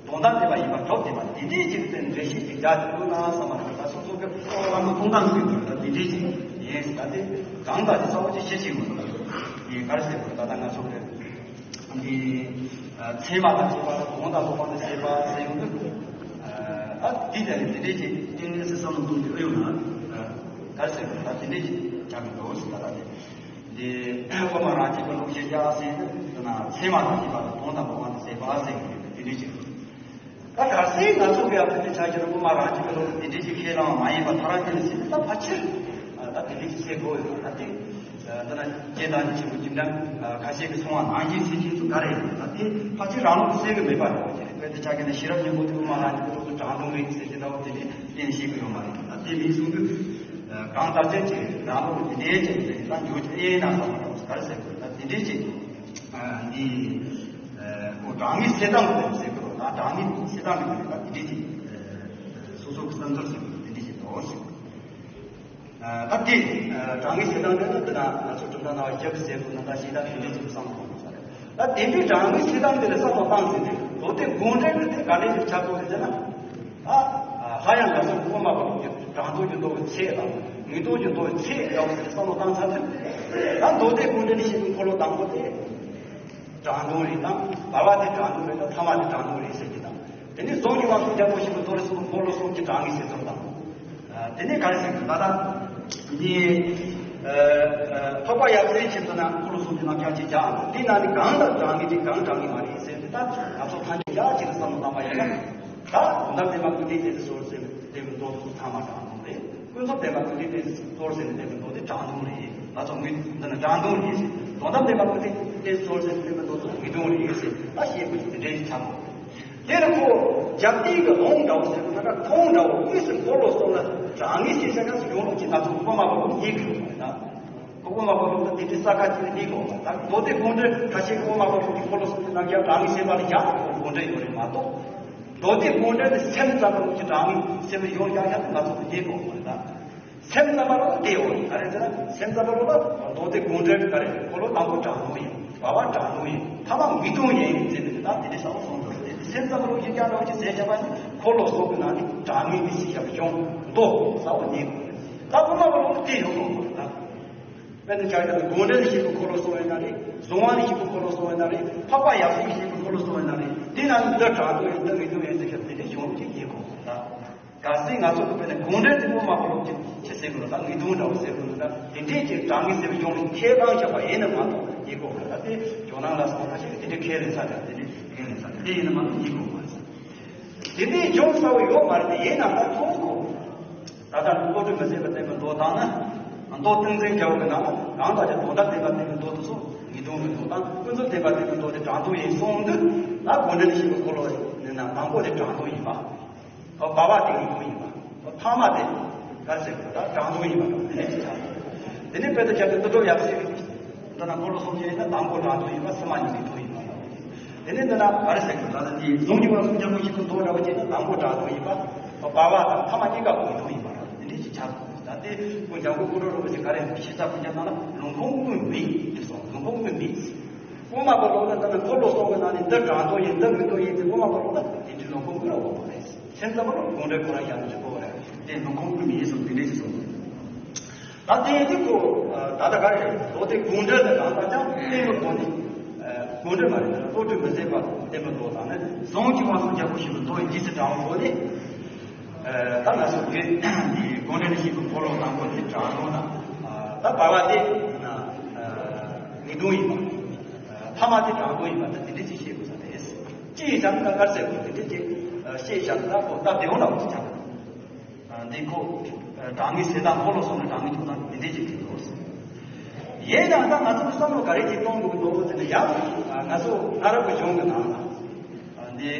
དོན་དམ་བདེན་པ་ཡིན་པ་སྒྲུབ་བདེན་པ་དེ་འདྲའི་ཅིག་དེ་འགྲེལ་བཤད་ཅིག་རྒྱག་ཐུབ་ན་བསམ་པ་རེད། ད་སོ་སོ་གི་བསམ་བློ་གཏོང་སྟངས་ཟེར་དགོས་རེད། ད་དེ་འདྲའི་ཅིག་ཡིན་ཟེར། ད་དེ་གང་ལྟར་དེ་གསལ་པོ་ཅིག་བཤད་ཤེས་དགོས་ནོ། ག་རེ་ཟེར་དགོས་ད་ལྟ་ང་ཚོ་གི་འདི་ཚད་མ་དང་ཚད་པ་དང་གོང་དང་ལྷག་པ་དང་ཚད་པ་ཟེར་ཡོང་དུས། ཨ་དེ་ལྟ་ནས་དེ་འདྲས་ཀྱི་ཏིང་ངེ་འཛིན་བསམ་བློ་གཏོང་དུས་ཨེ་ཡོང་ན། ག་རེ་ཟེར་དགོས་ད་དེ་འདྲས་ཀྱི་ཆགས་ཀྱི་འདུག་ཟེར་ད་ལྟ་དེ། འདི་དབུ་མ་རང་རྒྱུད་པའི་ལུགས་ཤེས་རྒྱ་ཟེར་དུས་ན་ཚད་མ་དང་ཚད་པ་དང་གོང་དང་ལྷག་པ་དང་ཚད་པ་ཟེར་གྱི་ཡོད་དེ་འདྲས་ཀྱི། ད་གལ་སྲིད་ང་ཚོ་གི་ཨ་ཕ་དེ་ཆ་རྒྱུ་དབུ་མ་རང་རྒྱུད་པའི་ལུགས་དེ་འདྲས་ཀྱི་ཁས་བླངས་མ་ཡིན་པ་ཐ་ར་དེ་ནི་ཟེར་ད་ཕལ་ཆེར་ད་དེ་འདྲས་ཀྱི་ཚེ་གོ་ཡོད་ད་དེ། འདི་ན་རྗེ་བདག་ཉིད་ཆེན་པོ་འཇིགས་མེད་ཁ་ཤས་ཀྱིས་གསུངས་པ་ནང་བཞིན་ཟེར་མཁན་ཚོ་ག་རེ་ཡིན་ད་དེ་ཕལ་ཆེར་རང་ལུགས་གསལ་གི་མེད་པ་རེད་བ། དཔེར་ན་ཆ་བཞག་ན་ཤེས་རབ་སྙིང་པོ་དེ་དབུ་མ་རང་རྒྱུད་པའི་ལུགས་སུ་དྲང་དོན་ཡིན་ཟེར་གྱི་འདྲ་བོ་དེ་འདྲས་གཏན་ནས་བཤད་གི་ཡོད་མ་རེད། ད་དེ་མིན་གསུང་དུས་གང་ལྟར་ཅན་གྱི་རང་ལུགས་ཀྱི་ལས་ཅན་ཟེར་ད་འཇོག་ཅིག་ཨེ་ན་བསམ་པ་རེད་ག་རེ་ཟེར་དགོས་ད་དེ་འདྲས་ཀྱི་འདི་ཁོ་དྲང་ངེས་ཚད་དང་དུ་ཟེར་དགོས་རེད་ད་དྲང་ངེས་ཚད་དང་གི་ད་དེ་འདྲས་ཀྱི་སོ་སོ་གི་བསམ་ཚུལ་ཟེར་དགོས་དེ་འདྲས་ཀྱི་འདུག་ཟེར། ད་དེ་དྲང་ངེས་ཚད་དང་འདི་ནི་འདི་ན་ང་ཚོ་གྲུབ་མཐའ་སྣང་བ་བརྒྱད་ཟེར་དགོས་ན་ད་ཞེ་དྲག་དེ་འདྲས་ཀྱི་བསམ་བློ་གཏོང་དགོས་ས་རེད། ད་དེ་འདྲའི་དྲང་ངེས་ཚད་དང་འདི་ལ་བསམ་བློ་བཏང་ཟིན་ཏེ་མདོ་སྡེ་དགོངས་འགྲེལ་གྱི་དེ་ག་འདྲས་ཀྱི་ཆགས་དགོས་རེད་ཟེར་ན། ཨ། ཧ་ཡང་ང་ཚོ་དབུ་མ་པ་ལུགས་ཀྱི་དྲང་དོན་གྱི་མདོ་གི་ཚད་དང་ངེས་དོན་གྱི་མདོ་གི་ཚད་འདྲ་བོ་ཞིག་བསམ་བློ་བཏང་ཚར་དུས། ད་མདོ་སྡེ་དགོངས་འགྲེལ་ནས་བཤད་པའི་འཁོར་ལོ་དང་པོ་དེ་དྲང་དོན་རེད་དང་བར་པ་དེ་དྲང་དོན་རེད་དང་ཐ་མ་དེ་དྲང་དོན་རེད་ཟེར་གྱི་དང་། དེ་ནས་གཟུངས་ཀྱི་དབང་ཕྱུག་རྒྱལ་པོ་ཞིག་གི་མདོ་ལས་གསུངས་པའི་འཁོར་ལོ་གསུམ་གྱི་དྲང་ངེས་ཟེར་ཚུལ་དང་། དེ་ནས་ག་རེ་ཟེར་གྱི་ད་ལྟ་ནི་འཕགས་པ་ཡབ་སྲས་ཆེན་པོ་ན་འཁོར་ལོ་གསུམ་གྱི་རྣམ་གཞག་ཅིག་བཞག་ཨ་དེ་ན་ནི་གང་ལ་དྲང་ངེས་ཅིག་གང་དྲང་ངེས་མ་རེད་ཟེར་ཏེ་ད་ང་ཚོ་ཐམས་ཅད་ཡག་ཅིག་ཏུ་བསམ་བློ་བཏང་བ་ཡིན་ན། ད་དོན་དམ་བདེན་པ་ཀུན་བཏུས་ཏོག་ཙམ་བསྟན་པའི་མདོ་དེ་ཚོ་ཚང་མ་དྲང་དོན་རེད། ཀུན་རྫོབ་བདེན་པ་ཀུན་བཏུས་ཏོག་ཙམ་བསྟན་པའི་མདོ་དེ་དྲང་དོན་རེད། ང་ཚོ་ངོས་འདི་ན་དྲང་དོན་རེད་ཟེར། དོན་དམ་བདེན་པ་ཀུན་བཏུས་ཏོག་ཙམ་བསྟན་པའི་མདོ་དེ་ངེས་དོན་རེད་ཟེར་ད་བཤད་དགོས་ཀྱི་དེ་འདྲའི་ཆགས་དགོས། དེ་ལ་ཁོ་རྒྱབ་རྟེན་གྱི་ལུང་འདྲ་བོ་ཟེར་བ་ན་ཁོང་འདྲ་བོ་དངོས་སུ་འཁོར་ལོ་གསུམ་ལ་དྲང་ངེས་ཞེས་བྱ་ཡང་ཡོང་ལུགས་ཀྱི་ང་ཚོ་དབུ་མ་པ་ལུགས་རྙེད་དགོས་པ་རེད་ད། དབུ་མ་པ་ལུགས་ལ་དེ་འདྲའི་ས་ཁ་ཅིག་ནས་རྙེད་དགོས་པ་རེད་ད། མདོ་སྡེ་དགོངས་འགྲེལ་ཁ་ཤས་ཀྱི་དབུ་མ་པ་ལུགས་ཀྱི་འཁོར་ལོ་གསུམ་གྱི་རྣམ་གཞག་དྲང་ངེས་ཞེས་པ་ལ་ཡང་དགོངས་འགྲེལ་ཡོད་རེད་མ་གཏོགས། མདོ་སྡེ་དགོངས་འགྲེལ་དེ་སེམས་ཙམ་པ་ལུགས་ཀྱི་དྲང་ངེས་ཞེས་པ་ཡོང་ཡག་ཡག་ཏུ་ང་ཚོ་རྙེད་དགོས་པ་རེད་ད། སེམས་ཙམ་པ་ལ་དེ་ཡོད་རེད། ག་རེ་ཟེར་ན་སེམས་ཙམ་པ་ལ་མདོ་སྡེ་དགོངས་འགྲེལ་ག་རེ་འཁོར་ལོ་དང་པོ་དྲང་དོན་ཡིན། བར་པ་དྲང་དོན་ཡིན། ཐ་མ་ངེས་དོན་ཡིན་ཟེར་ནས་ད་དེ་འདྲའི་བསམ་བློ་གཏོང་དགོས་རེད། དེ་སེམས་ཙམ་པ་ལ་ཡིན་ཀྱང་འདྲ་བོ་ཅིག་ཟེར་བྱས་པ་ནི་འཁོར་ལོ་གསུམ་གྱི་ནང་ནས་དྲང་ངེས་མི་སྲིད་བྱ་བ་ཡོང་མདོ་གསལ་བོ་རྙེད་དགོས་རེད། ད་དབུ་མ་པ་ལ་དེ་ཡོང་དགོས་པ་རེད་ད། དཔེར་ན་ཆ་བཞག་ན་དགོངས་འགྲེལ་ཞིག་གི་འཁོར་ལོ་གསུམ་ཡིན་ན་རེད། གཟུངས་དབང་ཞིག་གི་འཁོར་ལོ་གསུམ་ཡིན་ན་རེད། འཕགས་པ་ཡབ་སྲས་ཞིག་གི་འཁོར་ལོ་གསུམ་ཡིན་ན་རེད། དེ་ནང་ནས་འདི་དྲང་དོན་ཡིན་འདི་ངེས་དོན་ཡིན་ཟེར་བྱས་དེ་འདྲའི་བྱུང་རྒྱུ་ཡིན་དགོས་པ་རེད་ད། གལ་སྲིད་ང་ཚོ་གི་དཔེར་ན་དགོངས་འགྲེལ་དེ་དབུ་མ་པ་ལུགས་ཀྱི་ཆེད་ཟེར་དགོས་ན་ད་ངེས་དོན་འདྲ་བོ་ཟེར་དགོས་ན་ད་དེ་འདྲས་ཀྱི་དྲང་ངེས་ཟེར་བ་ཡོང་ནས་ཁས་བླངས་བཞག་པ་ཡིན་ན་མ་གཏོགས་ཡིན་དགོས་པ་ད་དེ་ཇོ་ནང་ལ་སོང་ཁ་ཤས་ཀྱིས་དེ་འདྲས་ཁས་ལེན་ཚར་ཀྱང་དེ་འདྲས་ཁས་ལེན་ཚར་ཀྱང་དེ་ཡིན་ན་མ་གཏོགས་ཡིན་དགོས་པ་ཟེར། དེ་འདྲས་འབྱུང་ཚར་བ་ཡོད་མ་རེད་དེ་ཡིན་ན་ད་ཐོག་གོ། ད་ལྟ་བློ་གྲོས་མི་ཟད་པ་བསྟན་པའི་མདོ་དང་ན་མདོ་ཏིང་འཛིན་རྒྱལ་པོ་གི་ནང་ལ་གང་དག་ཅིག་དོན་དམ་བདེན་པ་བསྟན་པའི་མདོ་དེ་ཚོ་ངེས་དོན་གྱི་མདོ་དང་ཀུན་རྫོབ་བདེན་པ་བསྟན་པའི་མདོ་དེ་དྲང་དོན་ཡིན་གསུངས་དུས་ད་དགོངས་འགྲེལ་ཞིག་གི་འཁོར་ལོ་ནི་ན་དང་པོ་དེ་དྲང་དོན་ཡིན་པ། བར་པ་དེ་ངེས་དོན་ཡིན་པ། ཐ་མ་དེ་ག་རེ་ཟེར་དགོས་ད་དྲང་དོན་ཡིན་པ་དང་དེ་ནས་ཅི་ཆགས། དེ་ནས་དཔེ་དེ་བྱས་ཏེ་ཀླུ་སྒྲུབ་ཡབ་སྲས་ཀྱི་འདི་ན་འཁོར་ལོ་སུམ་ཅུ་ཡིན་ན་དང་པོ་དྲང་དོན་ཡིན་པ་ཐ་མ་ཉིད་ངེས་དོན་ཡིན་པ་དང་། དེ་ནས་འདི་ན་ག་རེ་ཟེར་དགོས་ད་ལྟ་དེའི་གཟུངས་ཀྱི་དབང་ཕྱུག་རྒྱལ་པོ་ཞིག་གི་མདོ་འདྲ་བོ་བྱས་ན་དང་པོ་དྲང་དོན་ཡིན་པ། བར་པ་དང་ཐ་མ་གཉིས་ཀ་ངེས་དོན་ཡིན་པ་དང་དེ་འདྲའི་ཅི་ཆགས་དགོས་ད་དེ་ཀུན་ཀྱང་ཀུན་ཀུན་རོ་རོ་བོ་ཞིག་ག་རེ་ཤེས་ཚ་ཀུན་ཀྱང་ན་ལུང་ཁུངས་དངོས་མེད་དེ་སོང་ལུང་ཁུངས་དངོས་མེད། དབུ་མ་པ་ལོག་ན་ད་ནི་འཁོར་ལོ་གསུམ་གྱི་ནང་ནས་འདི་དྲང་དོན་ཡིན་འདི་ངེས་དོན་ཡིན་ཟེར་དབུ་མ་པ་ལོག་ན་དེ་འདྲའི་ལུང་ཁུངས་དངོས་ར་འོང་བ་རེད། སེམས་ཙམ་པ་ལོག་དགོངས་འགྲེལ་ཁོ་རང་ཡང་ནས་ཅི་གོ་བ་རེད་དེ་ལུང་ཁུངས་དངོས་མེད་ཡིན་སོང་དེ་འདྲའི་ཅི་སོང་། ད་དེ་ཡིན་དུས་ཁོ་ད་ལྟ་ག་རེ་རེད་ལོ་དེ་དགོངས་འགྲེལ་དེ་རང་ད་ཅང་བསྟན་པའི་སྒོ་ནས་དགོངས་འགྲེལ་མ་རེད་བློ་གྲོས་མི་ཟད་པ་བསྟན་པའི་ལོ་དང་ནི་གཟུངས་ཀྱི་དབང་ཕྱུག་རྒྱལ་པོ་ཞིག་གི་མདོ་ཡི་རྗེས་སུ་འབྲང་བའི་སྒོ་ནས། ད་ང་ཚོ་གི་དགོངས་འགྲེལ་ཞིག་གི་འཁོར་ལོ་དང་པོ་དེ་དྲང་དོན་དང་། ད་བར་བ་དེ་ངེས་དོན་ཡིན་པ། ཐ་མ་དེ་དྲང་དོན་ཡིན་པ་ད་དེ་འདྲ་ཅིག་ཤེས་དགོས་ས་རེད། ཅི་ཡིན་ཙང་ད་ག་རེ་ཟེར་དགོས་དེ་འདྲ་ཅིག་ཤེས་བཞག་ན་ད་ཁོ་སྟབས་བདེ་བོ་འདྲ་བོ་ཅིག་ཆགས། འདི་ཁོ་དྲང་ངེས་ཟེར་སྟངས་འཁོར་ལོ་གསུམ་ལ་དྲང་ངེས་ཐོབ་སྟངས་དེ་འདྲ་ཅིག་ཡིན་འདུག་ཡིན་ཡང་ད་ང་ཚོ་བསམ་བློ་ག་རེ་ཅིག་གཏོང་དགོས་ཀྱི་འདུག་ཟེར་ན་ཡང་ང་ཚོ་གནའ་རབས་ཀྱི་གཞུང་གི་ནང་ལ་འདི་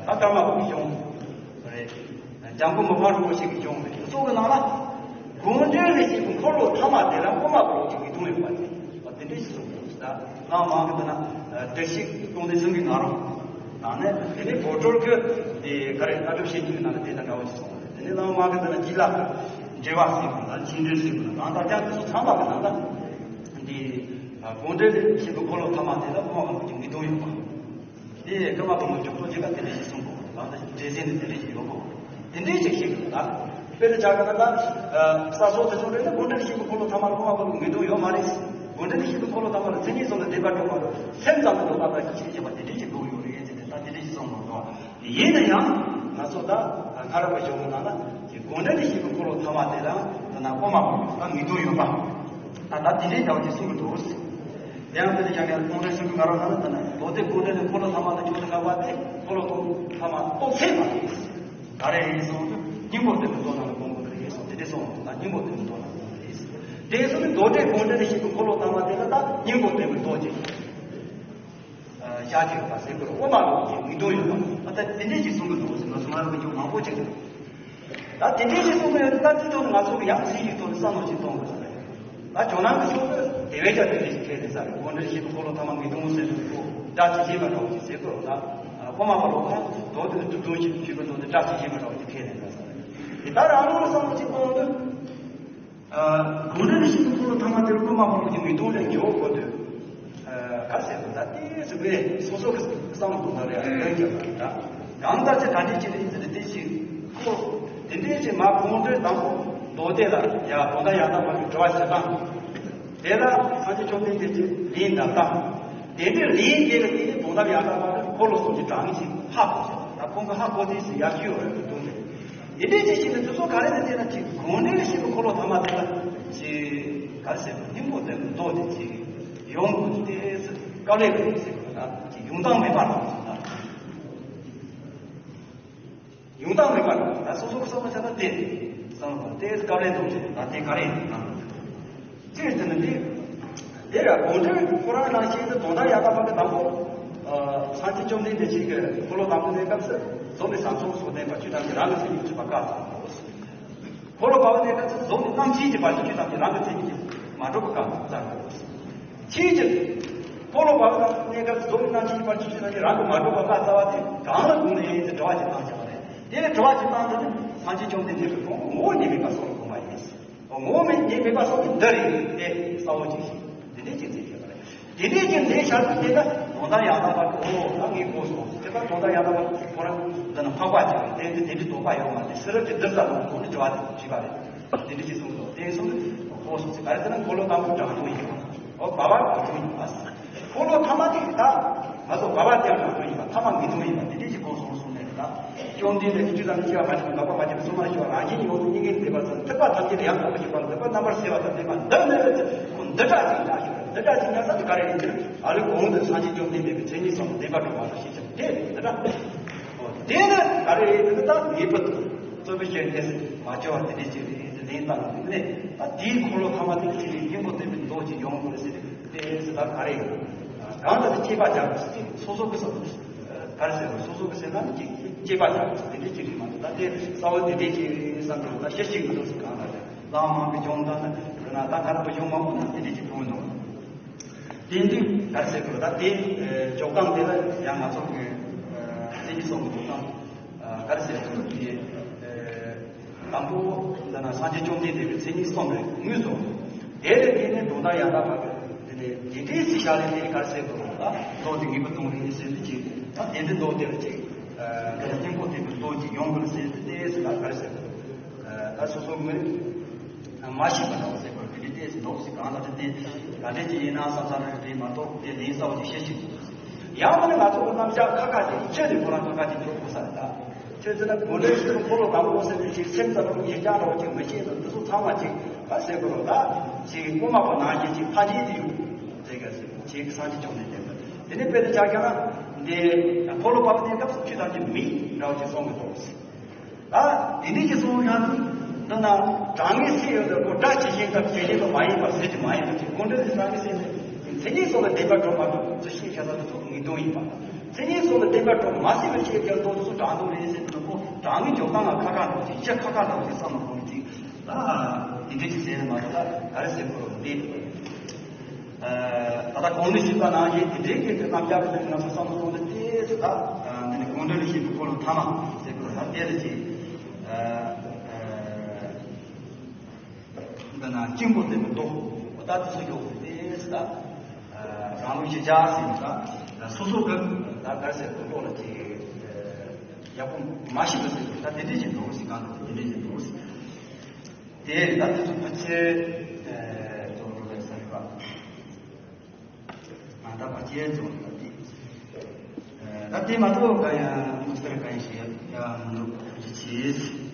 ད་ཀརྨ་པའི་གཞུང་རེད། འཇམ་མགོན་མི་ཕམ་རིན་པོ་ཆེ་གི་གཞུང་རེད། སོགས་ཀྱི་ནང་ལ་དགོངས་འགྲེལ་ལས་བཤད་པའི་འཁོར་ལོ་ཐ་མ་དེ་ལ་དབུ་མ་པ་ལོག་ཅིག་ངེས་དོན་ཡོད་པ་རེད། དེ་འདྲ་ཞིག་གསུངས་འདུག་ད་ནང་མང་གི་འདི་ན་བདེ་གཤེགས་སྟོང་ལྡན་ཚང་གི་ང་རོ་དང་ནི་དེ་ནས་བོད་ཀྲོར་གི་དེ་ག་རེ་ལྟ་གྲུབ་བཤད་རྒྱུད་ནང་ལ་དེ་དང་འདྲ་བ་ཞིག་གསུངས་རེད། དེ་ནས་ནང་མང་གི་འདི་ན་སྒྱིད་ལ་འགྲེལ་བ་ཟེར་དགོས་ན་མཁྱེན་འགྲེལ་ཟེར་དགོས་ན་གང་ལྟར་ཀྱང་དེ་ཚོ་ཚང་མ་གི་ནང་ལ་འདི་དགོངས་འགྲེལ་ལས་བཤད་པའི་འཁོར་ལོ་ཐ་མ་དེ་ལ་དབུ་མ་པ་ལོག་ཅིག་ངེས་དོན་ཡོད་པ། དེ་ཀརྨ་པ་ལོག་ཅིག་ཏོ་ཅི་ག་དེ་འདྲ་ཞིག་གསུངས་དགོས་ལ་ད་འགྲེལ་ཟིན་ནི་དེ་འདྲ་ཞིག་ཡོད་དགོས། དེ་འདྲའི་ཅིག་ཤེས་དགོས་ལ། དཔེར་ན་ཆ་བཞག་ན་ད་ས་སོགས་དེ་ཚོ་རེད་ན་དགོངས་འགྲེལ་ཞིག་གི་འཁོར་ལོ་ཐ་མ་དབུ་མ་པ་ལོག་ངེས་དོན་ཡོད་མ་རེད། དགོངས་འགྲེལ་ཞིག་ཏུ་འཁོར་ལོ་ཐ་མ་ལ་མཚན་ཉིད་གསུམ་ལ་བདེན་པར་གྲུབ་པ་དང་སེམས་ཙམ་དུ་ལྡོག་པ་ལ་ཤེས་བྱེད་པ་དེ་འདྲ་ཞིག་འདུག་ཡོད་རེད་ཟེར་ཏེ། ད་དེ་འདྲ་ཞིག་གསུངས་འདུག་ཡིན་ན་ཡང་ང་ཚོ་ད་ཁ་ར་བ་གཞུང་ནང་ལ་དགོངས་འགྲེལ་ཞིག་ཏུ་འཁོར་ལོ་ཐ་མ་དེ་ལ་དེ་ན་དབུ་མ་པ་ལ་ངེས་དོན་ཡོད་པ། ད་ད་དེ་འདྲའི་འདྲ་བ་ཅིག་གསུངས་འདུག་དེ་ཡང་དེ་ལ་ཡང་ཡང་དགོངས་འགྲེལ་ཞིག་ཏུ་ང་རང་ལ་དེ་ན་མདོ་སྡེ་དགོངས་འགྲེལ་ནས་འཁོར་ལོ་ཐ་མ་ལ་འཇུག་ཏུ་དཀའ་བ་དེ་འཁོར་ལོ་ཐ་མ་རྟོགས་ཚད་མ་རེད། ག་རེ་ཡིན་སོང་དུས་སྙིང་པོ་བསྟན་པའི་མདོ་ནང་ལ་དགོངས་པ་རེད་སོང་། དེ་འདྲ་སོང་ན་སྙིང་པོ་བསྟན་པའི་མདོ་ནང་ལ་དགོངས་པ་རེད། དེ་སོང་ནས་མདོ་སྡེ་དགོངས་འགྲེལ་ཞིག་ཏུ་འཁོར་ལོ་ཐ་མ་དེ་ལ་ད་སྙིང་པོ་བསྟན་པའི་མདོ་ཅིག་བཞག་ཅིག་ཡོད་པ་ཟེར་དགོས་རེད། དབུ་མ་ལ་ངེས་དོན་ཡོད་པ། ད་ལྟ་དེ་འདྲས་ཅིག་གསུང་གི་འདུག་ཟེར་ན་གསུང་ང་རང་གི་མང་པོ་ཅིག་རེད། ད་དེ་འདྲས་ཅིག་གསུང་གི་ཡོད་ད་དེ་ཐོག་ནས་ང་ཚོ་གི་ཡང་ཚིག་ཡིག་ཐོག་ནས་བསམ་བློ་ཅིག་གཏོང་དགོས་ས་རེད། ད་ཇོ་ནང་གི་ཚོགས་པས་དེ་བས་ཀྱང་དེ་འདྲས་ཅིག་ཁས་ལེན་ས་རེད། དགོངས་འགྲེལ་ཞིག་ཏུ་འཁོར་ལོ་ཐ་མ་ངེས་དོན་ཟེར་དུས་ཁོ་སྒྲ་ཇི་བཞིན་པ་འདྲ་བོ་ཅིག་ཟེར་དགོས་རེད། ད་དབུ་མ་པ་ལོ་ཁ་མདོ་སྡེ་དུས་གདོན་ཞིག་ཞུས་པ་འདུག་སྟེ་སྒྲ་ཇི་བཞིན་པ་འདྲ་བོ་ཅིག་ཁས་ལེན་ས་རེད། དེ་ལྟར་རང་རང་བསམ་བློ་ཅིག་གཏོང་དུས། དགོངས་འགྲེལ་ཞིག་ཏུ་འཁོར་ལོ་ཐ་མ་དེར་དབུ་མ་པ་ལོ་གི་ངེས་དོན་ལས་འཇོག་དགོས་དུས། ག་རེ་ཟེར་དགོས། ད་ལྟའི་གཟུགས་པས་སོ་སོ་གི་བསམ་བློ་གཏོང་ཐབས་རེད། ལན་རྒྱབ་པ་རེད། ད་གང་ལྟར་ཅི་ག་འདྲས་ཅི་རེད་ཟེར་ཏེ་དེ་ཞིག་ཁོ་དེ་འདྲས་ཅིག་མ་དགོངས་འགྲེལ་དང་པོ་མདོ་སྡེ་ལ་ཡ་དོན་དམ་ཡང་དག་པ་གི་དྲི་བ་ཞིག་བཏང་། དེ་ལ་སངས་རྒྱས་བཅོམ་ལྡན་འདས་ཀྱིས་ལན་འདེབས་སྟངས། དེ་འདྲའི་ལན་དེ་ལ་བརྟེན་ནས་དོན་དམ་ཡང་དག་པ་གི་འཁོར་ལོ་གསུམ་གྱི་གྲངས་ངེས་ཤིག་ཧ་གོ་སོང་། ད་ཁོང་གི་ཧ་གོ་དུས་སུ་ཡར་ཞུས་པ་རེད་འདུག་ནས། དེ་འདྲའི་ཅིག་ཞིག་ནི་དེ་ཚོ་ག་རེ་ནས་བལྟས་ན་ཅིག་དགོངས་འགྲེལ་ཞིག་གི་འཁོར་ལོ་ཐ་མ་དེ་ལ་ཅིག་ག་རེ་ཟེར་དགོས། སྙིང་པོ་བསྟན་པའི་མདོ་དེ་ཅིག་ཡོང་དགོས་ཏེ་དཀའ་ལས་ཁག་ཟེར་དགོས། ད་ཅིག་ཡོང་སྟངས་མེད་པ་རེད། ད་ཡོང་སྟངས་མེད་པ་རེད། ད་སོ་སོ་གི་བསམ་བློ་བྱས་ན་དེ་བསམ་བློ་དེ་དཀའ་ལས་འདུག་ཅེས། ད་དེ་ག་རེ་ཡིན་ན། ཅིར་བརྟེན་ནས་འདི། དེ་ཡང་དགོངས་འགྲེལ་ཁོ་རང་ནང་བཞིན་དུ་དོན་དམ་ཡང་དག་པ་གི་དང་པོ། ཨ། སངས་རྒྱས་བཅོམ་ལྡན་འདས་ཞིག་གི་འཁོར་ལོ་དང་པོ་ནས་སྐབས་སུ་གཟུགས་ནས་བཟང་ཕྱོགས་སུ་བསྟན་པ་ཆོས་ཐམས་ཅད་རང་གི་མཚན་ཉིད་ཀྱིས་གྲུབ་པ་བཀག་ཙམ་དགོས། འཁོར་ལོ་བར་པ་ནས་སྐབས་སུ་གཟུགས་ནས་རྣམ་མཁྱེན་གྱི་བར་གྱི་ཆོས་ཐམས་ཅད་རང་གི་མཚན་ཉིད་ཀྱིས་མ་གྲུབ་པ་བཀག་ཙམ་དགོས། ཕྱིས་ཀྱི་འཁོར་ལོ་བར་པ་ནས་སྐབས་སུ་གཟུགས་ནས་རྣམ་མཁྱེན་གྱི་བར་གྱི་ཆོས་ཐམས་ཅད་རང་གི་མ་གྲུབ་པ་བཀག་ཙམ་པ་དེ་གང་ལ་དགོངས་ནས་ཡིན་ཏེ་དྲི་བ་ཅིག་བཏང་བྱ་བ་རེད། དེ་ནས་དྲི་བ་ཅིག་བཏང་དུས་ནི་སངས་རྒྱས་བཅོམ་ལྡན་འདས་ཀྱི་ངོ་བོ་ཉིད་མེད་པ་སོགས་ལ་དགོངས་པ་ཡིན། ངོ་བོ་མེད་ཉིད་མེད་པ་སོགས་ཀྱི་འདི་རེད་དེ་གསལ་བོ་ཅིག་ཞིག་འདི་འདྲའི་ཅིག་མཛད་ཡོད་པ་རེད། དེ་འདྲའི་ཅིག་མཛད་བཞག་དུས་དེ་ལ་དོན་དམ་ཡང་དག་པར་ཨོ་ད་ངས་གོ་སོང་ཟེར། དེ་ལ་དོན་དམ་ཡང་དག་པར་ཁོ་རང་འདི་ན་འཕགས་པ་ཅིག་རེད། དེ་འདི་དེ་འདྲའི་དོགས་པ་ཡོད་མ་རེད། ཕྱི་རབས་ཀྱི་འདིར་ཙམ་ལ་ཁོང་ནས་དྲི་བ་དེ་དྲིས་པ་རེད། དེ་འདྲའི་ཅིག་གསུངས་སོང་། དེ་གསུངས་དུས་ཁོ་སོང་ཟེར། ག་རེ་ཟེར་ན་འཁོར་ལོ་དང་པོ་དྲང་དོན་ཡིན་པ། ཨོ་བར་པ་དྲང་དོན་ཡིན་པ། འཁོར་ལོ་ཐ་མ་དེ་ད་ང་ཚོ་བར་པ་དེ་ཡང་དྲང་དོན་ཡིན་པ། ཐ་མ་ངེས་དོན་ཡིན་པ། དེ་འདྲའི་ཅིག་གོ་སོང་གསུངས་ནས། ད་བཅོམ་ལྡན་འདས་ཀྱིས་ཆོས་ཐམས་ཅད་སྐྱེ་བ་མ་བྱས་པ་འགག་པ་མ་བྱས་པ་གསུངས་པ་ཞིག་རང་བཞིན་གྱི་ངོ་བོ་ཉིད་ངེས་པ་ཙམ། ཐེག་པ་ཐམས་ཅད་ལ་ཡང་དག་པར་ཞུགས་པ་ལ་ཐེག་པ་རྣམ་པར་སེལ་བ་དང་ལྡན་པ་འདི་མེད་པའི་ཚེ་ཁོ་འདི་འདྲ་ཅིག་ཡིན་ཞུ། འདི་འདྲ་ཅིག་ཡིན་ས་དེ་ག་རེ་ཡིན་ཟེར་ན། ཨ་ལས་གོང་དུ་སངས་རྒྱས་བཅོམ་ལྡན་འདས་ཀྱི་མཚན་ཉིད་གསུམ་ལ་བདེན་པར་གྲུབ་པ་དང་ཤེས་བྱ་དེ་འདི་འདྲ། ཨོ་དེ་ནི་ག་རེ་ཡིན་ཟེར་ན། ད་ངེས་པར་དུ་རྩོད་པའི་ཤེས་རིག་གནས་སུ་མ་བཅོས་པ་དེ་འདྲ་ཅིག་རེད་ཟེར་ལན་བཏབ་ནས། ད་དེའི་འཁོར་ལོ་ཐ་མ་དེ་ཅིག་རེད། སྙིང་པོ་བསྟན་པའི་མདོ་ཅིག་ཡོང་དགོས་ཟེར་ཏེ། དེ་ཟེར་ད་ག་རེ་ཡིན། གང་ལྟར་དཔྱད་པ་རྒྱག་དགོས་ཟེར་ཏེ། སོ་སོ་གི་སོ་ག་རེ་ཟེར་རོ། སོ་སོ་གི་སེམས་ནང་ནས་ཅིག་དཔྱད་པ་རྒྱག་དགོས་ཟེར། དེ་འདྲའི་ཅིག་རེད་མ་གཏོགས། ད་དེ་གསལ་བོ་དེ་འདྲའི་ཅིག་རེད་བསམ་གྱི་འདུག་ད་ཤེས་ཀྱི་མི་འདུག་ཟེར། གང་ལྟར་བླ་མ་གི་སྦྱོང་བརྡར་ན་ན་ད་ག་རེ་གི་སྦྱོང་མང་པོ་ན་དེ་འདྲའི་ཅིག་མཐོང་གི་འདུག་དེ་འདྲའི་ག་རེ་ཟེར་དགོས། ད་དེ་འཇོག་སྟངས་དེ་ལ་ཡང་ང་ཚོ་གི་མཚན་ཉིད་གསུམ་གྱི་འཇོག་སྟངས་ག་རེ་ཟེར་དགོས། དེ། དང་པོ་འདི་ན་སངས་རྒྱས་བཅོམ་ལྡན་འདས་ཀྱི་མཚན་ཉིད་གསུམ་རེད་དངོས་སུ། དེ་ལས་དེ་ནས་དོན་དམ་ཡང་དག་པ་གི་འདི་ནས་དེ་འདྲའི་ཚིག་བཞག་ལས་དེ་ག་རེ་ཟེར་དགོས་རུང་ལ། མདོ་དེ་ངེས་པར་དུ་རེད་ཟེར་ནས་ཅིག་ད་དེ་འདི་མདོ་དེ་ལ་ཅིག་འདི་ལ་སྙིང་པོ་བསྟན་པའི་མདོ་ཅིག་ཡོང་དགོས་ཟེར་ཏེ། དེ་ཟེར་ན་ག་རེ་ཟེར་དགོས། ད་སོ་སོ་མི་རིགས་མ་ཤེས་པ་འདྲ་བོ་ཟེར་དགོས། དེ་འདྲའི་ལྟས་སུ་ལོག་ཟེར། གང་ལ་དེ་དེ་ག་འདྲ་ཅིག་ཡིན་ན་བསམ་བསམ་རེ་རེ་མ་གཏོགས་དེ་ལན་གསལ་བོ་ཅིག་ཤེས་ཀྱི་འདུག་ཡང་མིན་ན་ང་ཚོ་གི་རྣམ་གཞག་ཁ་ཁ་ཅིག་ཆོས་དེ་ཁོ་རང་ཁ་ཁ་ཅིག་འཇོག་དགོས་ས་རེད། ད་ཆོས་ཟེར་ན་དགོངས་འགྲེལ་ཞིག་ཏུ་འཁོར་ལོ་དང་པོ་ཟེར་ནས་ཅིག་སེམས་ཙམ་པོ་ཡིག་རྐྱང་འདྲ་བོ་ཅིག་མི་ཤེས་ན། འདི་ཚོ་ཚང་མ་ཅིག་ག་རེ་ཟེར་དགོས་རུང་ད་ཅིག་དབུ་མ་པ་ནང་བཞིན་ཅིག་ཕ་རྒྱན་དེ་ཡོད་ཟེར་ག་ཟེར་ཅིག་སངས་རྒྱས་བཅོམ་ལྡན་འདས་པ་དེ་ནས་དཔེ་དེ་ཆ་བཞག་ན། འདི་འཁོར་ལོ་བར་པ་དེའི་སྐབས་སུ་ཆོས་ཐམས་ཅད་མེད་འདྲ་བོ་ཅིག་གསུང་གི་འདུག་ད་དེ་འདྲའི་ཅིག་གསུང་ཡང་དུས་འདི་ན་གྲངས་ངེས་ཚིག་ཡོད་དེ་ཁོ་སྒྲ་ཇི་བཞིན་དང་ཇི་བཞིན་དུ་མ་ཡིན་པ་ཟེར་གྱི་མ་ཡིན་པ་ཅིག་དགོངས་འགྲེལ་དེ་གྲངས་ངེས་ཚིག་ནི་མཚན་ཉིད་གསུམ་ལ་བདེན་པར་གྲུབ་པ་དང་ཚུལ་ཤེས་བྱ་ས་དེ་ཚོ་ངེས་དོན་ཡིན་པ། མཚན་ཉིད་གསུམ་ལ་བདེན་པར་གྲུབ་མ་ཟིན་པའི་ཆོས་ཀྱང་མདོ་དེ་ཚོ་དྲང་དོན་རེད་ཟེར་དུས་ཁོ་གྲངས་ངེས་འཇོག་སྟངས་ལ་ཁ་ཁ་འགྲོ་ཅིག་ཅི་ཁ་ཁ་འགྲོ་ཅིག་བསམ་མ་ཁོང་ཅིག་ད་དེ་འདྲའི་ཅིག་ཟེར་ནས་མ་གཏོགས་ད་ག་རེ་ཟེར་དགོས་རུང་འདི། ད་ལྟ་གོང་ནས་ཞུས་པ་ནང་བཞིན་དེ་འདྲའི་སྐད་ཀྱི་རྣམ་གཞག་གི་ནང་ང་ཚོ་བསམ་བློ་གཏོང་དུས་དེ་ཚོ་ད་འདི་ནི་དགོངས་འགྲེལ་ལ་བཤད་པའི་འཁོར་ལོ་ཐ་མ་ཟེར་དགོས་ན་དེ་ལ་ཅིག་འདི་ན་སྙིང་པོ་བསྟན་པའི་མདོ་ད་དེ་ཚོ་ཡོད་དེ་ཚོ་ད་རང་ལུགས་ཤེས་བྱ་ཟེར་ནས་ད་སོ་སོ་གི་ད་ག་རེ་ཟེར་དགོས། འགྲོ་ལ་ཅིག་ཡག་པོ་མ་ཤེས་པ་ཟེར་དགོས། ད་དེ་འདྲའི་ཅིག་འདུག་ཟེར། གང་འདུག་དེ་འདྲའི་ཅིག་འདུག་ཟེར། དེ་ད་དེ་ཚོ་ཕལ་ཆེར་ཨེ་ཏོ་རོ་ལེ་ས་རེད་པ། ཡས་རྫོང་ལ་དེ། ད་དེ་མ་གཏོགས་ག་ཡང་དམིགས་བསལ་ག་ཡང་ཞིག་ཡང་མི་འདུག་ཐུགས་རྗེ་ཆེ།